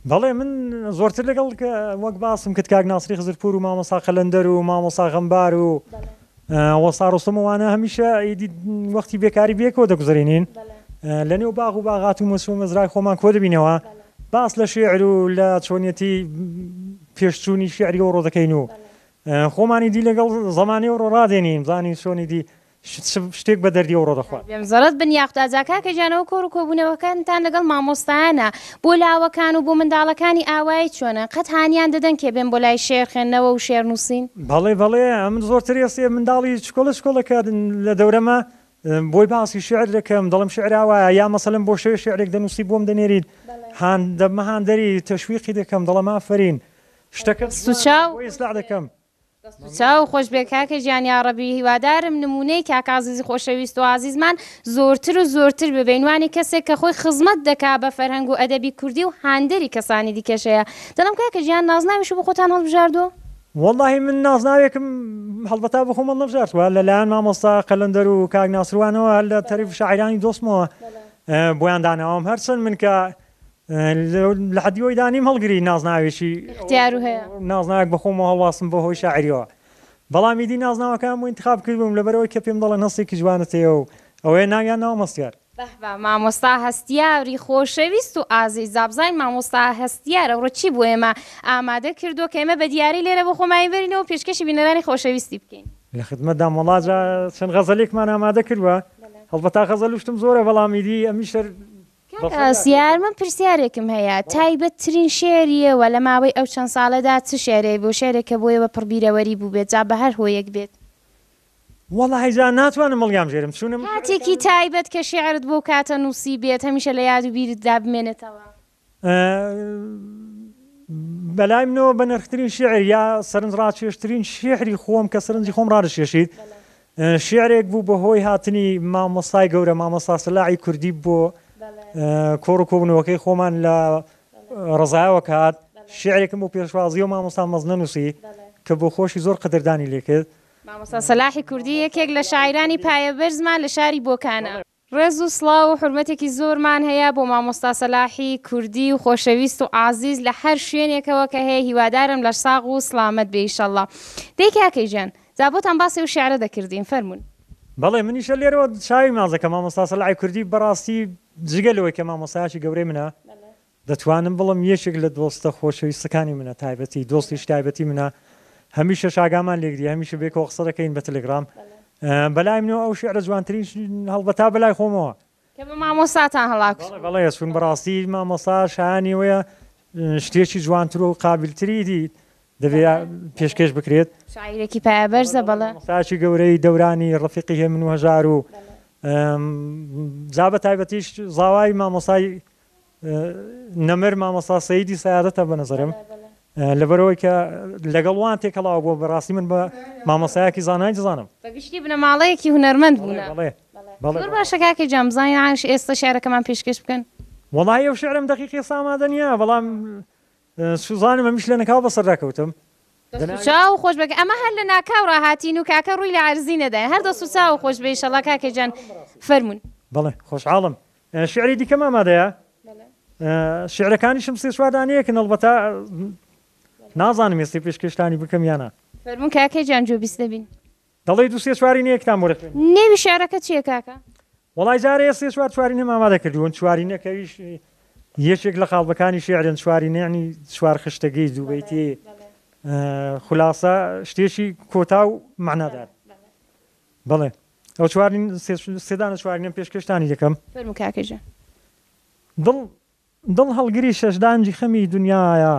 Speaker 5: بەڵێ من زۆرتر لەگەڵ وەک باسم کرد کاک ناسری خزرپور و مامۆستا قەلەندەر و مامۆستا غەمبار و وەستا ڕۆستەم و وانە هەمیشە ئیدی وەختی بێکاری بێکەوە دەگوزەرێنین لە نێو باغ و باغات و مەس و مەزرای خۆمان کۆ دەبینەوە باس لە شێعر و لە چۆنیەتی پێشچوونی شێعری ئەوڕۆ دەکەین و خۆمانی دی لەگەڵ زەمانی ئەوڕۆ ڕادێنین بزانین چۆنی دی شتێک بە دەردی ئەوڕۆ دەخوات.
Speaker 1: بێم زەڕەت بن یاخودا جا کاکە گیان ئەوە کۆڕ و کۆبوونەوەکانتان لەگەڵ مامۆستایانە بۆ لاوەکان و بۆ منداڵەکانی ئاوایی چۆنە قەت هانیان دەدەن کێ بێن بۆ لای شێعر خوێندنەوە و شێعر نووسین؟
Speaker 5: بەڵێ بەڵێ ئەمن زۆرتر ئێستێ منداڵی چکۆلە چکۆلە کە لە دەورەمە بۆی باسی شیعر دەکەم دەڵێم شیعر ئاوایە یا مەسەلەن بۆ شەوێ شیعرێک دەنووسی بۆم دەنێریت هان دەبمە هاندەری تەشویقی دەکەم دەڵێم ئافەرین شتەکەت
Speaker 1: دەست و چاو
Speaker 5: بۆی ئیسلاح دەکەم.
Speaker 1: دەست و چاو خۆش بێ کاکە گیان یاڕەبی هیوادارم نمونەی کاک ئازیزی خۆشەویست و ئازیزمان زۆرتر و زۆرتر بێ بەینوانی کەسێک کە خۆی خزمەت دەکا بە فەرهەنگ و ئەدەبی کوردی و هاندەری کەسانی دیکەش هەیە دەڵێم کاکە گیان نازناویشو بۆ خۆتان هەڵبژاردوە؟
Speaker 5: وەڵاهی من نازناوێکم هەڵبەتا بۆ خۆم هەڵنەبژارتوە لە لایەن مامۆستا قەلەندەر و کاک ناسروانەوە هەر لە تەریف شاعیرانی دۆستمەوە بۆیان داناوم هەرچەند من کە لە حەدی ئەوەی دانیم هەڵگری نازناوێکی
Speaker 1: اختیار و هەیە
Speaker 5: نازناوێک بە خۆمەوە هەڵواسم بە هۆی شاعریەوە بەڵام ئیدی نازناوەکەیان بۆ ئینتخاب کردبووم لەبەرئەوەی کە پێم دەڵێن هەستێکی جوانت هەیە و ئەوەیە ناویان ناوم هەستیار.
Speaker 1: بەه بە مامۆستا هەستیاری خۆشەویست و ئازیز جا بزانین مامۆستا هەستیار ئەوڕۆ چی بۆ ئێمە ئامادە کردووە کە ئێمە بە دیاری لێرە بۆ خۆمانی بەرینەوە و پێشکەشی بینەرانی خۆشەویستی بکەین.
Speaker 5: لە خدمەتدام وەڵا جا چەند غەزەلێکمان ئامادە کردووە هەڵبەتا غەزەل و شتم زۆرە بەڵام ئیدی ئەمیش هەر
Speaker 1: کاک هەستیار من پرسیارێکم هەیە تایبەتترین شیعری ئێوە لە ماوەی ئەو چەند ساڵەدا چ شیعرێک بوو شیعرێک کە بۆ ئێوە پڕ بیرەوەری بووبێت جا بە هەر هۆیەک بێت؟
Speaker 5: وەڵاهی جا ناتوانم هەڵیانبژێرم چونە من
Speaker 1: کاتێکی تایبەت کە شیعرت بۆ کاتە نووسیبێت هەمیشە لە یاد و بیرتدا بمێنێتەوە؟
Speaker 5: بەلای منەوە بەنرخترین شیعر یا سەرنجڕاکێشترین شیعری خۆم کە سەرنجی خۆم ڕادەکێشیت شیعرێک بوو بەهۆی هاتنی مامۆستای گەورە مامۆستا سەلاحی کوردی بۆ کۆڕ و کۆبوونەوەکەی خۆمان لە ڕەزایەوە کە هات شیعرێکم بۆ پێشوازی و مامۆستا مەزنە نووسی. کە بۆ خۆشی زۆر قەدردانی لێ کرد.
Speaker 1: مامۆستا سەلاحی کوردی یەکێک لە شاعیرانی پایەبەرزمان لە شاری بۆکانە. ڕێز و سڵاو و حورمەتێکی زۆرمان هەیە بۆ مامۆستا سەلاحی کوردی و خۆشەویست و ئازیز لە هەر شوێنێکەوە کە هەیە هیوادارم لەش ساغ و سڵامەت بێ ئیشەڵڵا. دەی کاکەی گیان جا بۆتان باسی ئەو شیعرە دەکردین فەرموون.
Speaker 5: بەڵێ منیش لێرەوە چاوی ماچ دەکەم مامۆستا سەلاحی کوردی بەڕاستی جگە لەوەی کە مامۆستایەکی گەورەی منە دەتوانم بڵێم یەکێک لە دۆستە خۆشەویستەکانی منە تایبەتی دۆستیش تایبەتی منە هەمیشەش ئاگامان لێکدی هەمیشە بێکەوە قسە دەکەین بە تەلەگرام بەلای منەوە ئەو شیعرە جوانترین هەڵبەتا بەلای خۆمەوە.
Speaker 1: کە بە مامۆستاتان هەڵاکوت.
Speaker 5: بەڵێ بەڵێ چون بەڕاستی مامۆستا شایانی ئەوەیە شتێکی جوانتر و قابیلتری دی دەبێ پێشکێش بکرێت.
Speaker 1: شاعیرێکی پایەبەرزە بەڵێ.
Speaker 5: مامۆستایەکی گەورەی دەورانی ڕەفیقی هێمن و هەژار و جا بە تایبەتیش زاوای مامۆستای نەمر مامۆستا سەیدی سەیادەتە بە نەزەرم لەبەرئەوەی کە لەگەڵ وان تێکەڵاو بووە بەڕاستی من بە مامۆستایەکی زانای دەزانم.
Speaker 1: بە گشتی بنەماڵەیەکی هونەرمەند بوونە.
Speaker 5: بەڵێ بەڵێ.
Speaker 1: زۆر باشە کاکە گیان بزانین عاش ئێستا شیعرەکەمان پێشکەش بکەن.
Speaker 5: وەڵاهی ئەو شیعرەم دەقیق ئێستا ئامادە نییە بەڵام سوزانم ئەمیش لەنەکاو بەسەردا کەوتم.
Speaker 1: دەست و چاو خۆش بێ ئەمە هەر لە ناکاو ڕاهاتین و کاکە ڕووی لە عەرزی نەداین هەر دەست و چاو خۆش بێ ئیشەڵا کاکە گیان فەرموون.
Speaker 5: بەڵێ خۆشحاڵم شیعری دیکەم ئامادەیە شیعرەکانیشم سێ چوار دانەیەکن ئەڵبەتە نازانم ئێستا پێشکێشتانی بکەم یان نا.
Speaker 1: فەرموون کاکە گیان گوێبیست دەبین.
Speaker 5: دەڵێی دوو سێ چوارینەیەکتان بۆ دەخوێنم.
Speaker 1: نێوی شیعرەکە چییە کاکە؟
Speaker 5: وەڵای جارێ سێ چوار چوارینەم ئامادە کردوون چوارینە کە ئەویش یەکێک لە قاڵبەکانی شیعرن چوارینە یەعنی چوار خشتەگەی دوو بەیتی خولاسە شتێکی کۆتا و مەعنادار. بەڵێ ئەو چوارین سێ دانە چوارینەم پێشکەشتانی دەکەم.
Speaker 1: فەرموو کاکە گیان.
Speaker 5: دڵ دڵ هەڵگری شەشدانجی خەمی دونیایە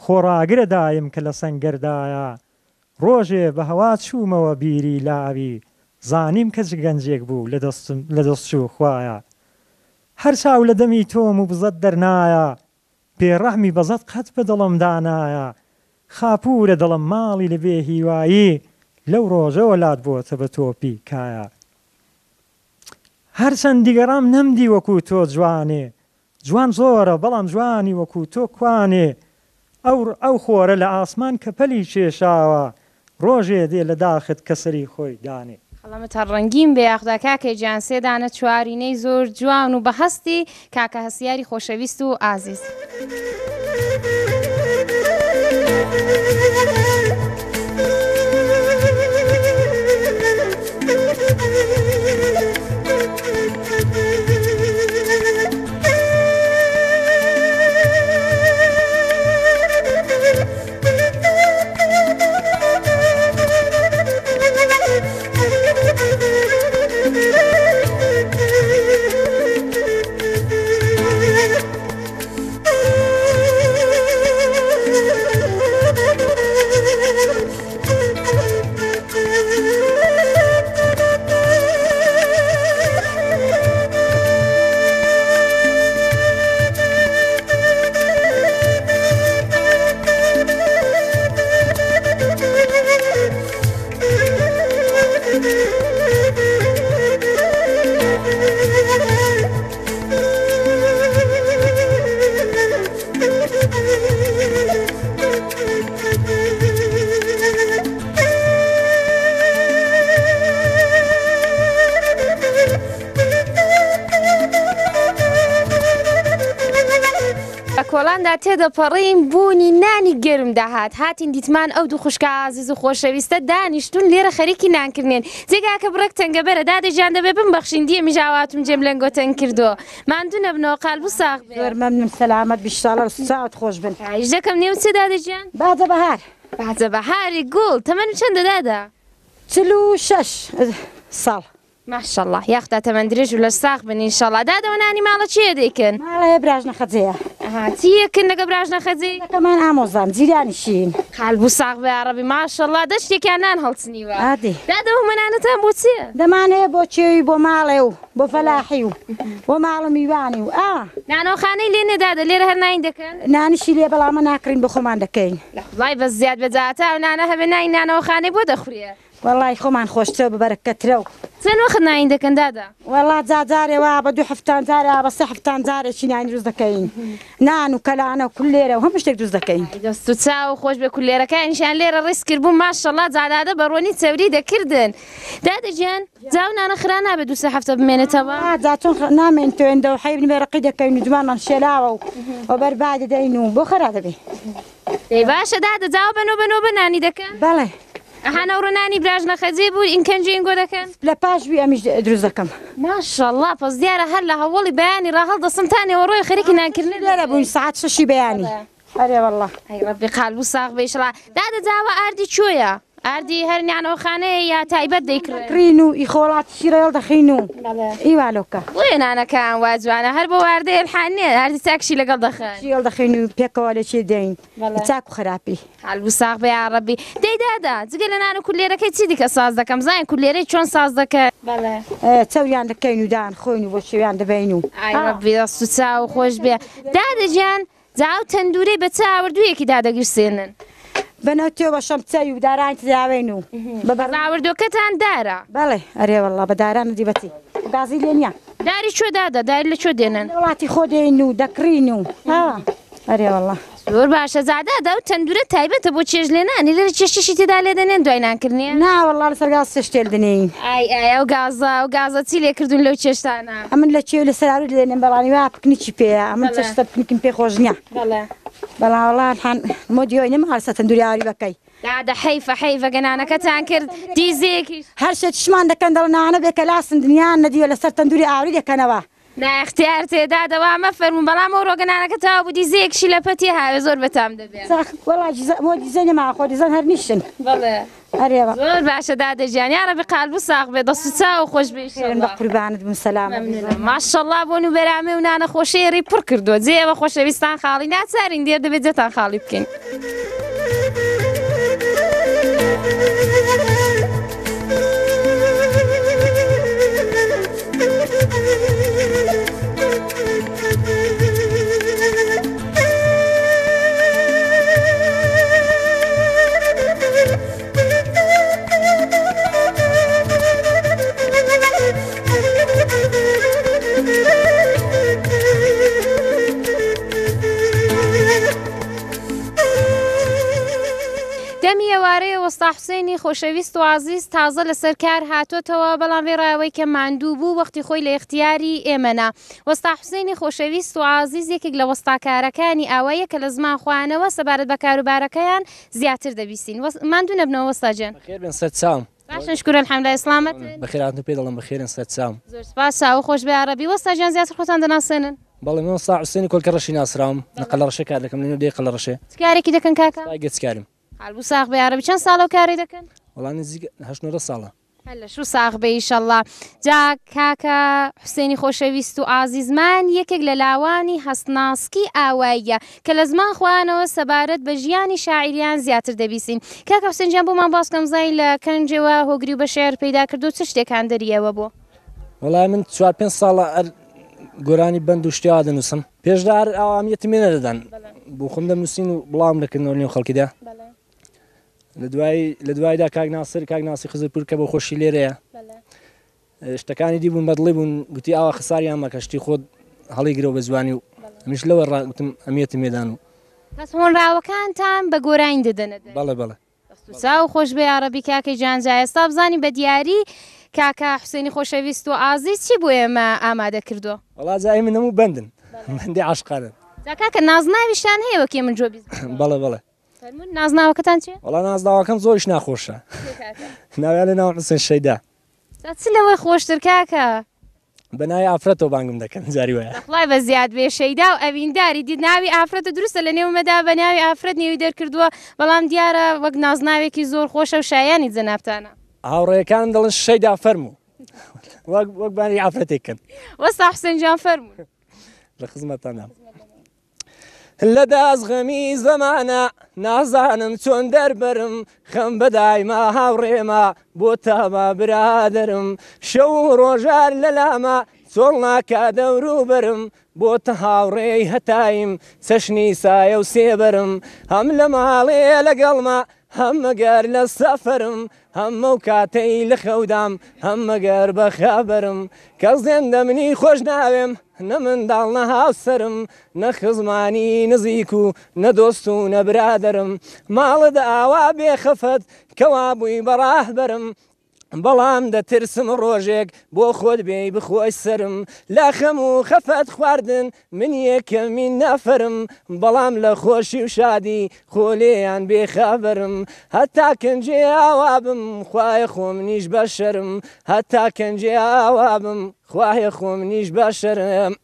Speaker 5: خۆڕاگرە دایم کە لە سەنگەردایە ڕۆژێ بە هەوا چوومەوە بیری لاوی زانیم کە چ گەنجێک بوو لە دەستم لە دەست چوو خوایە هەر چاو لە دەمی تۆم و بزەت دەرنایە بێ ڕەحمی بەزەت قەت بە دڵم دانایە خاپوورە دڵم ماڵی لە بێ هیوایی لەو ڕۆژەوە لات بۆتە بە تۆپی کایە هەرچەند دیگەڕام نەمدی وەکوو تۆ جوانێ جوان زۆرە بەڵام جوانی وەکوو تۆ کوانێ ئەو ئەو خۆرە لە ئاسمان کە پەلی کێشاوە ڕۆژێ دێ لە داخت کە سەری خۆی دانێ.
Speaker 1: قەڵەمت هەر ڕەنگین بێ یاخودا کاکە گیان سێ دانە چوارینەی زۆر جوان و بەهەستی کاکە هەستیاری خۆشەویست و ئازیز. بە کۆڵاندا تێدەپەڕین بوونی نانی گەرم دەهات هاتین دیتمان ئەو دوو خوشکە ئازیز و خۆشەویستە دانیشتوون لێرە خەریکی نانکردنێن جێگاکە بڕێک تەنگەبەرە دادە گیان دەبێ بمبەخشین دییە میش ئاواتم جێم لەنگۆ تەنگ کردووە ماندوو نەبنەوە قالب و ساغ بێ.
Speaker 6: زۆر مەمنون سەلامەت بی شاڵە چاوت خۆش بن.
Speaker 1: خواهش دەکەم نێوت چیە دادە گیان؟
Speaker 6: باجە بەهار.
Speaker 1: باجە بەهاری گوڵ تەمەنت چەندە دادە؟
Speaker 6: 46 ساڵ.
Speaker 1: ماشاءاللە یاخدا تەمەن درێژ و لەش ساغ بن انشاللە دادە وە نانی ماڵە کێیە دەیکەن؟
Speaker 6: ماڵێ براژنە خەجێیە.
Speaker 1: ئەها چی یەکن لەگە براژنە خەجێی؟
Speaker 6: کەمان ئامۆزام جیرانیشین.
Speaker 1: قالب و ساغ بێ یاڕەبی ماشاءاللە دە شتێکیان نان هەڵچنیوە.
Speaker 6: ئادی.
Speaker 1: دادە ئەو مەنانەتان بۆ چیە؟
Speaker 6: دەمانەیە بۆ کێوی بۆ ماڵێ و بۆ فەلاحی و بۆ ماڵ و میوانی و ئا.
Speaker 1: نانەوەخانەی لێ نیە دادە لێرە هەر نانی دەکەن؟
Speaker 6: نانیشی لێ بەڵام ناکڕین بۆ خۆمان دەکەین.
Speaker 1: لە خوڵای بەس زیاد بێ جا هەتا ئەو نانە هەبێ نانی نانەوەخانەی بۆ دەخورێ.
Speaker 6: وەڵای خۆمان خۆشترە و بەبەرەکەترە و.
Speaker 1: چەند وەخت ناین دەکەن دادە؟
Speaker 6: وەڵا جا جارێ وا بە دوو هەفتان جارێ وا بە سێ هەفتان جارێکی نان دروست دەکەین نان و کەلانە و کولێرە و هەموو شتێک دروست دەکەین.
Speaker 1: ئای دەست و چاو خۆش بێ کولێرەکانیشیان لێرە ڕیز کردبوو ماشەڵا جا دادە بە ڕۆنی چەوری دەکردن دادە گیان جا ئەو نانە خرا نابێ دوو سێ هەفتە بمێنێتەوە؟
Speaker 6: نا جا چۆن نامێنتەوە ئێندە و حەیب نەبێ ڕەقی دەکەین و جوانمان شێلاوە و وەبەر با دەدەین و بۆ خەرا دەبێ.
Speaker 1: دەی باشە دادە جا بە نۆبە نۆبە نانی دەکەن؟
Speaker 6: بەڵێ.
Speaker 1: ئەها نەوڕۆ نانی براژنە خەجێ بوو ئینکەنجی ئینگۆ دەکەن؟
Speaker 6: لە پاش بی ئەمیش دروست دەکەم.
Speaker 1: ماشاءاللە پەس دیارە هەر لە هەوەڵی بەیانی ڕا هەڵدەسن تا نێوەڕۆی خەریکی نان کردنن.
Speaker 6: لێرە بووین سەعات شەشی بەیانی. ئەرێ وەڵڵا.
Speaker 1: ئەی ڕەبی قالبوو ساغ بێ ئیشەڵا. دادە جا ئەوە ئاردی کوێیە؟ ئاردی هەر نانەوەخانەیە یا تایبەت دەیکڕن؟
Speaker 6: دەکڕین و ئی خۆڵاتی شیرەیەڵ دەخین و ئی والۆکە.
Speaker 1: بۆیە نانەکەیان وا جوانە هەر بۆ واردەی ئەلحان نیە ئاردی چاکشی لەگەڵ دەخەن.
Speaker 6: شیرەیەڵ دەخین و پێکەوە لێکی دەین چاک و خراپی.
Speaker 1: قالبوو ساغ بێ یاڕەبی. دەی دادە جگە لە نان و کولێرەکەی چی دیکە ساز دەکەم بزانین کولێرەی چۆن ساز دەکەن. بەڵێ.
Speaker 6: چەوریان دەکەین و دان خۆین و بۆ شێویان دەبەین و.
Speaker 1: ئای ڕەبی دەست و چاو خۆش بێ دادە گیان جا ئەو تەندوورەی بە چ ئاوردوویەکی دادەگیرسێنن؟
Speaker 6: بە نەوتێ و بە شەمچەی و دارانی تێداوێین و بە بەڕ.
Speaker 1: ئاوردووەکەتان دارە؟
Speaker 6: بەڵێ، ئەرێ وەڵڵا بە داران و دیبەتی گازی لێ نییە.
Speaker 1: داری کوێ دادە؟ داری لە کوێ دێنن؟
Speaker 6: لە وڵاتی خۆ دێین و دەکڕین و ها ئەرێ وەڵڵا.
Speaker 1: زۆر باشە جا دادە ئەو تەندوورە تایبەتە بۆ چێژ لێنانی لێرە چێشتیشی تێدا لێدەنێن دوای نانکردنی؟
Speaker 6: نا وەڵڵا لەسەر گاز چێشت لێ دەنێین.
Speaker 1: ئای ئای ئەو گازە ئەو گازە چی لێ کردوون لەو چێشتانە؟
Speaker 6: ئەمن لە کێو لە سەراوی لێنێم بەڵام وا پکنیکی پێیە ئەمن چێشتە پکنیکم پێ خۆش نییە بەڵام وەڵا الحان مۆدی ئەوی نەما لەسەر تەندوری ئاوری بەکەی.
Speaker 1: دادە حەیفە حەیفە گە نانەکەتان کرد دیزەیەکیش.
Speaker 6: هەر شتیشمان دەکەن دەڵێن نانە بێ کەلاسن دنیایان نەدیوە لەسەر تەندوری ئاوری دەکەنەوە.
Speaker 1: نا ئیختیار تێ دادە وا مەفەرموو بەڵام ئەو ڕۆگە نانەکە تەواو بوو دیزەیەکیشی لە پەتی هاوێ زۆر بەتام دەبێ.
Speaker 6: وەڵا دیزە مۆ دیزە نەما خۆ دیزەن هەر نیشن.
Speaker 1: بەڵێ.
Speaker 6: ئەرێ وە.
Speaker 1: زۆر باشە دادە گیان یاڕەبی قالبوو ساغ بێ دەست و چاوو خۆش بێ
Speaker 6: خێرن بە
Speaker 1: ئیشەڵا.
Speaker 6: قوربانت بم سەلامەت بی.
Speaker 1: مەمنونم ماشەڵا بۆن و بەرامێ و نانە خۆشەی ڕی پڕ کردووە جێ ئێوە خۆشەویستان خاڵی ناچارین دێر دەبێ جێتان خاڵی بکەین. دەمی ئێوارەیە وەستا حوسێنی خۆشەویست و ئازیز تازە لەسەر کار هاتۆتەوە، بەڵام وێڕای ئەوەی کە ماندوو بوو وەختی خۆی لە ئیختیاری ئێمە نا. وەستا حوسێنی خۆشەویست و ئازیز یەکێک لە وەستاکارەکانی ئاواییە کە لە زمان خۆیانەوە سەبارەت بە کاروبارەکەیان زیاتر دەبیستین. ماندوو نەبنەوە وەستا گیان.
Speaker 7: بەخێر بێن سەر چاوم.
Speaker 1: باشن شکور الحمدللە سڵامەتن.
Speaker 7: بەخێر هاتن پێ دەڵێم بەخێرن سەر چاوم.
Speaker 1: زۆر سپاس چاوو خۆش بێ یاڕەبی. وەستا گیان زیاتر خۆتان دەناسێنن؟
Speaker 7: بەڵێ من وەستا حوسێنی کۆلکە ڕەشی ناسراوم لە قەلەڕەشێ کار دەکەم لە نێو دێی قەلەڕەشێ.
Speaker 1: چ کارێکی دەکەن کاکە؟
Speaker 7: وەستای گەچکارم.
Speaker 1: قالبو ساغ بێ یاڕەبی. چەند ساڵە ئەو کارەی دەکەن؟
Speaker 7: وەڵا نزیک هەشت نۆدە ساڵە.
Speaker 1: هەر لەشو ساغ بێ ئیشەڵا. جا کاکە حوسێنی خۆشەویست و ئازیزمان یەکێک لە لاوانی هەستناسکی ئاواییە کە لە زمان خۆیانەوە سەبارەت بە ژیانی شاعیریان زیاتر دەبیسین. کاکە حوسێن گیان بۆمان باس بکە بزانین لە کەنجێوە هۆگری و بە شیعر پەیدا کردووە چ شتێک هاندەری ئێوە بووە؟
Speaker 7: وەڵا من چوار پێنج ساڵە هەر گۆرانی بەند و شتی وا دەنووسم. پێشدا هەر ئاوا ئەمیەتم لێ نەدەدان. بۆ خۆم دەمنووسین و بڵاوم دەکردنەوە لەنێو خەڵکیدا. لە دوای لە دوایدا کاک ناسر کاک ناسی خزرپور کە بۆ خۆشی لێرەیە شتەکانی دی بوون بەدڵی بوون گوتی ئاوا خساریان مەکە شتی خۆت هەڵیگرەوە بە جوانی و ئەمیش لەوە ڕا گوتم ئەمیەتم لێدان و
Speaker 1: پس هۆنراوەکانتان بە گۆرانی دەدەنە دەر؟
Speaker 7: بەڵێ بەڵێ.
Speaker 1: دەست و چاو خۆش بێ یاڕەبی کاکە گیان جا ئێستا بزانین بە دیاری کاکە حوسێنی خۆشەویست و ئازیز چی بۆ ئێمە ئامادە کردووە.
Speaker 7: وەڵا جا ئێمە هەموو بەندن بەندی عاشقانن.
Speaker 1: جا کاکە نازناویشتان هەیە وەک ئێمە جۆ بیست بکەین؟
Speaker 7: بەڵێ بەڵێ.
Speaker 1: فەرموون نازناوەکەتان چیە؟
Speaker 7: وەڵا نازناوەکەم زۆریش ناخۆشە ناویان لێ ناوم حوسێن شەیدا.
Speaker 1: جا چ لەوە خۆشتر کاکە؟
Speaker 7: بە ناوی ئافرەتەوە بانگم دەکەن جاری وایە.
Speaker 1: بەخوای بە زیاد بێ شەیدا و ئەوینداری دیت ناوی ئافرەتە دروستە لە نێو مەدا بە ناوی ئافرەت نێوی دەرکردووە بەڵام دیارە وەک نازناوێکی زۆر خۆشە و شایانی جەنابتانە.
Speaker 7: هاوڕێیەکانم دەڵێن شەیدا فەرموو وەک وەک بانگی ئافرەتێک کەن.
Speaker 1: وەستا حوسێن گیان فەرموون.
Speaker 7: لە خزمەتتاندام. لە داس غەمی زەمانە نازانم چۆن دەربەرم خەم بە دایما هاوڕێمە بۆ تاما برادەرم شەو و ڕۆژار لە لامە چۆڵ ناکا دەوروبەرم بۆ تە هاوڕێی هەتایم چەشنی سایە و سێبەرم هەم لە ماڵێ لەگەڵمە.
Speaker 8: هەم ئەگەر لە سەفەرم هەم ئەو کاتەی لە خەودام هەم ئەگەر بە خەبەرم کەس زێندە منی خۆش ناوێم نە منداڵ نە هاوسەرم نە خزمانی نزیک و نە دۆست و نە برادەرم ماڵت ئاوا بێ خەفەت کەوا بووی بە ڕاهبەرم بەڵام دەترسم ڕۆژێک بۆ خۆت بێی بخۆی سەرم لە خەم و خەفەت خواردن من یەکەمین نەفەرم بەڵام لە خۆشی و شادی خۆ لێیان بێ خەبەرم هەتا کەنجێ ئاوابم خوایە خۆ منیش بەشەرم هەتا کەنجێ ئاوابم خوایە خۆ منیش بەشەرم.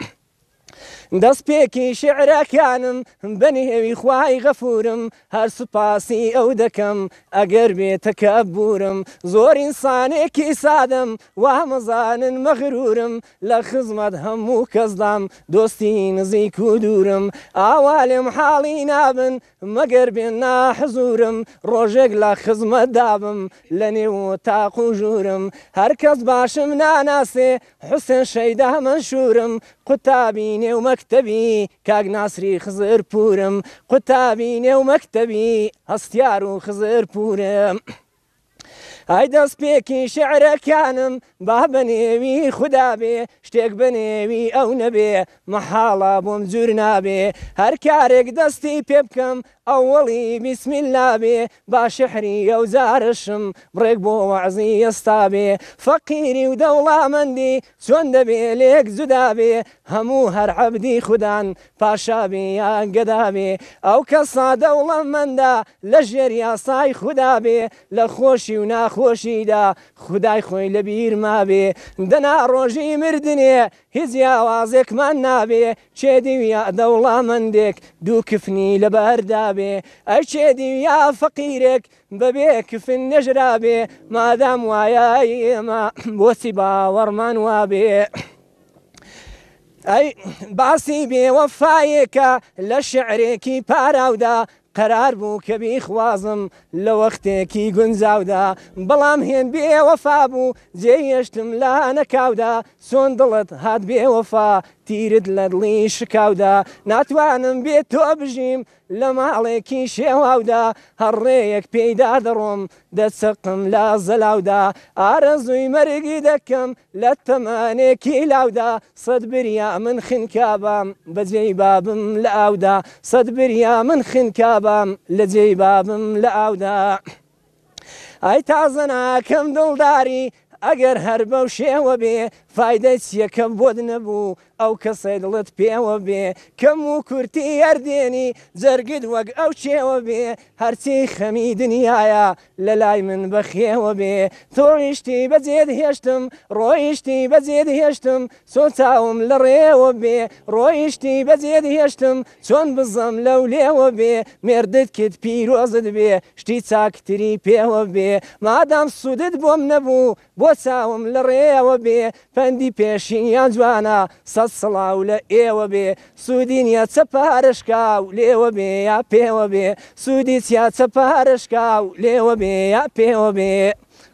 Speaker 8: دەستپێکی شیعرەکانم بە نێوی خوای غەفورم هەر سوپاسی ئەو دەکەم ئەگەر بێ تەکەبورم زۆر ئینسانێکی سادەم وا مەزانن مەغرورم لە خزمەت هەموو کەسدام دۆستی نزیک و دوورم ئاوا لێم حاڵی نابن مەگەر بێن ناحزورم ڕۆژێک لە خزمەتدابم لە نێو تاق و ژوورم هەر کەس باشم ناناسێ حوسێن شەیدا مەنشوورم قوتابی نێو مەکتەبی کاک ناسری خزر پوورم قوتابی نێو مەکتەبی هەستیار و خزر پوورم. ئای دەستپێکی شعرەکانم با بە نێوی خودا بێ شتێک بە نێوی ئەو نەبێ مەحاڵە بۆم جوور نابێ هەر کارێک دەستی پێ بکەم ئەوەڵی بیسم اللە بێ با شحری ئەو جارەشم بڕێک بۆ وەعزی ئێستا بێ فەقیری و دەوڵامەندی چۆن دەبێ لێک جودا بێ هەموو هەر عەبدی خودان پاشا بێ یا گەدا بێ ئەو کەسە دەوڵەمەندە لە ژێر یاسای خودا بێ لە خۆشی و ناخۆشیدا خودای خۆی لە بیر مابێ دەنا ڕۆژی مردنێ هیچ یاوازێکمان نابێ کێ دیویە دەوڵەمەندێک دوو کفنی لەبەر دابێ ئەی کێ دیویە فەقیرێک بەبێ کفن نێژرابێ مادام وایە ئێمە بۆچی باوەڕمان وابێ ئەی باسی بێوەفایەکە لە شعرێکی پاراودا قەرار بوو کە بیخوازم لە وەختێکی گونجاودا بەڵام هێند بێوەفا بوو جێی هێشتم لە نەکاودا چۆن دڵت هات بێوەفا تیرت لە دڵی شکاودا ناتوانم بێ تۆ بژیم لە ماڵێکی شێواودا هەر ڕێیەک پێیدا دەڕۆم دەچەقم لە زەلاودا ئارەزووی مەرگ دەکەم لە تەمەنێکی لاودا سەت بریا من خنکابام بە جێی بابم لە ئاودا سەت بریا من خنکابام لە جێی بابم لە ئاودا ئای تازە ناکەم دڵداری ئەگەر هەر بەو شێوە بێ فایدەی چیە کە بۆت نەبوو ئەو کەسەی دڵت پێوە بێ کەم و کورتی هەر دێنی جەرگت وەک ئەو کێوە بێ هەرچی خەمی دنیایە لە لای من بەخێوە بێ تۆیشتی بەجێت هێشتم ڕۆیشتی بەجێت هێشتم چۆن چاوم لە ڕێوە بێ ڕۆیشتی بەجێت هێشتم چۆن بزەم لەو لێوە بێ مێردت کت پیرۆزت بێ شتی چاکتری پێوە بێ مادام سوودت بۆم نەبوو بۆ چاوم لە ڕێوە بێ پەندی پێشینیان جوانە سەت سڵاو لە ئێوە بێ سوودی نیە چە پارەشکاو لێوە بێ یا پێوە بێ سوودی چیە چە پارەشکاو لێوە بێ یا پێوە بێ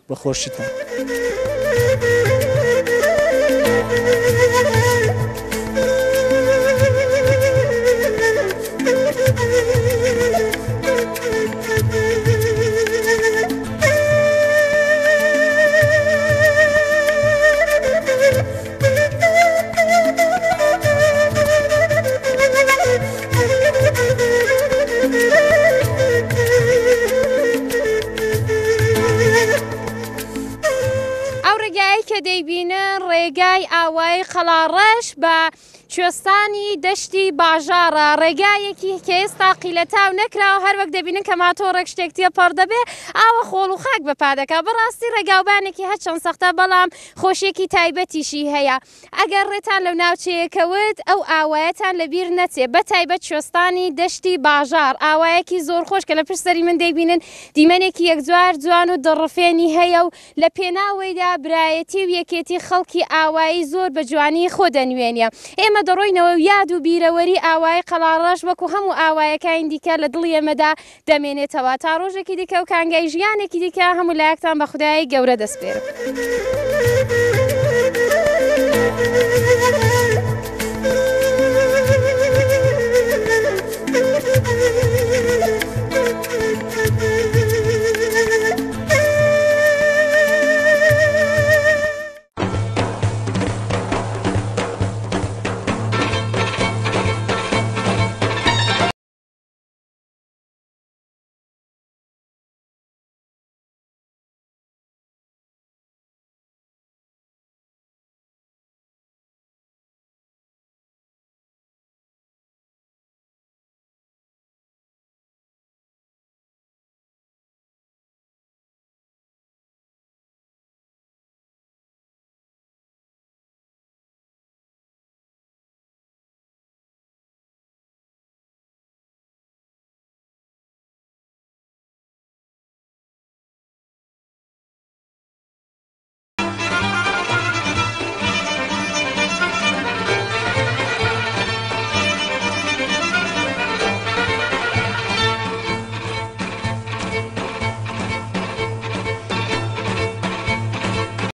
Speaker 8: بە خۆشیتان.
Speaker 1: ئەو ڕێگایەی کە دەیبینن ڕێگای ئاوایی قەڵاڕەش بە کوێستانی دەشتی باژاڕە، ڕێگایەکی کە ئێستا قیلەتاو نەکراوە، هەروەک دەبینن کە ماتۆڕێک شتێک تێپەڕ دەبێ ئاوە خۆڵ و خاک بەپا دەکا، بەڕاستی ڕێگاوبانێکی هەرچەند سەختە بەڵام خۆشیەکی تایبەتیشی هەیە، ئەگەر ڕێتان لەو ناوچەیە کەوت ئەو ئاوایەتان لەبیر نەچێ، بەتایبەت کوێستانی دەشتی باژاڕ، ئاوایەکی زۆر خۆش کە لە پشت سەری من دەیبینن دیمەنێکی یەکجار جوان و دڵڕفێنی هەیە و لە پێناوەیدا برایەتی و یەکێتی خەڵکی ئاوایی زۆر بە جوانی خۆ دەنوێنێ. ئێمە دەڕۆینەوە و یاد و بیرەوەری ئاوایی قەڵاڕەش وەکو هەموو ئاوایەکانی دیکە لە دڵی ئێمەدا دەمێنێتەوە. تا ڕۆژێکی دیکە و کانگای ژیانێکی دیکە هەموو لایەکتان بە خودای گەورە دەسپێرم.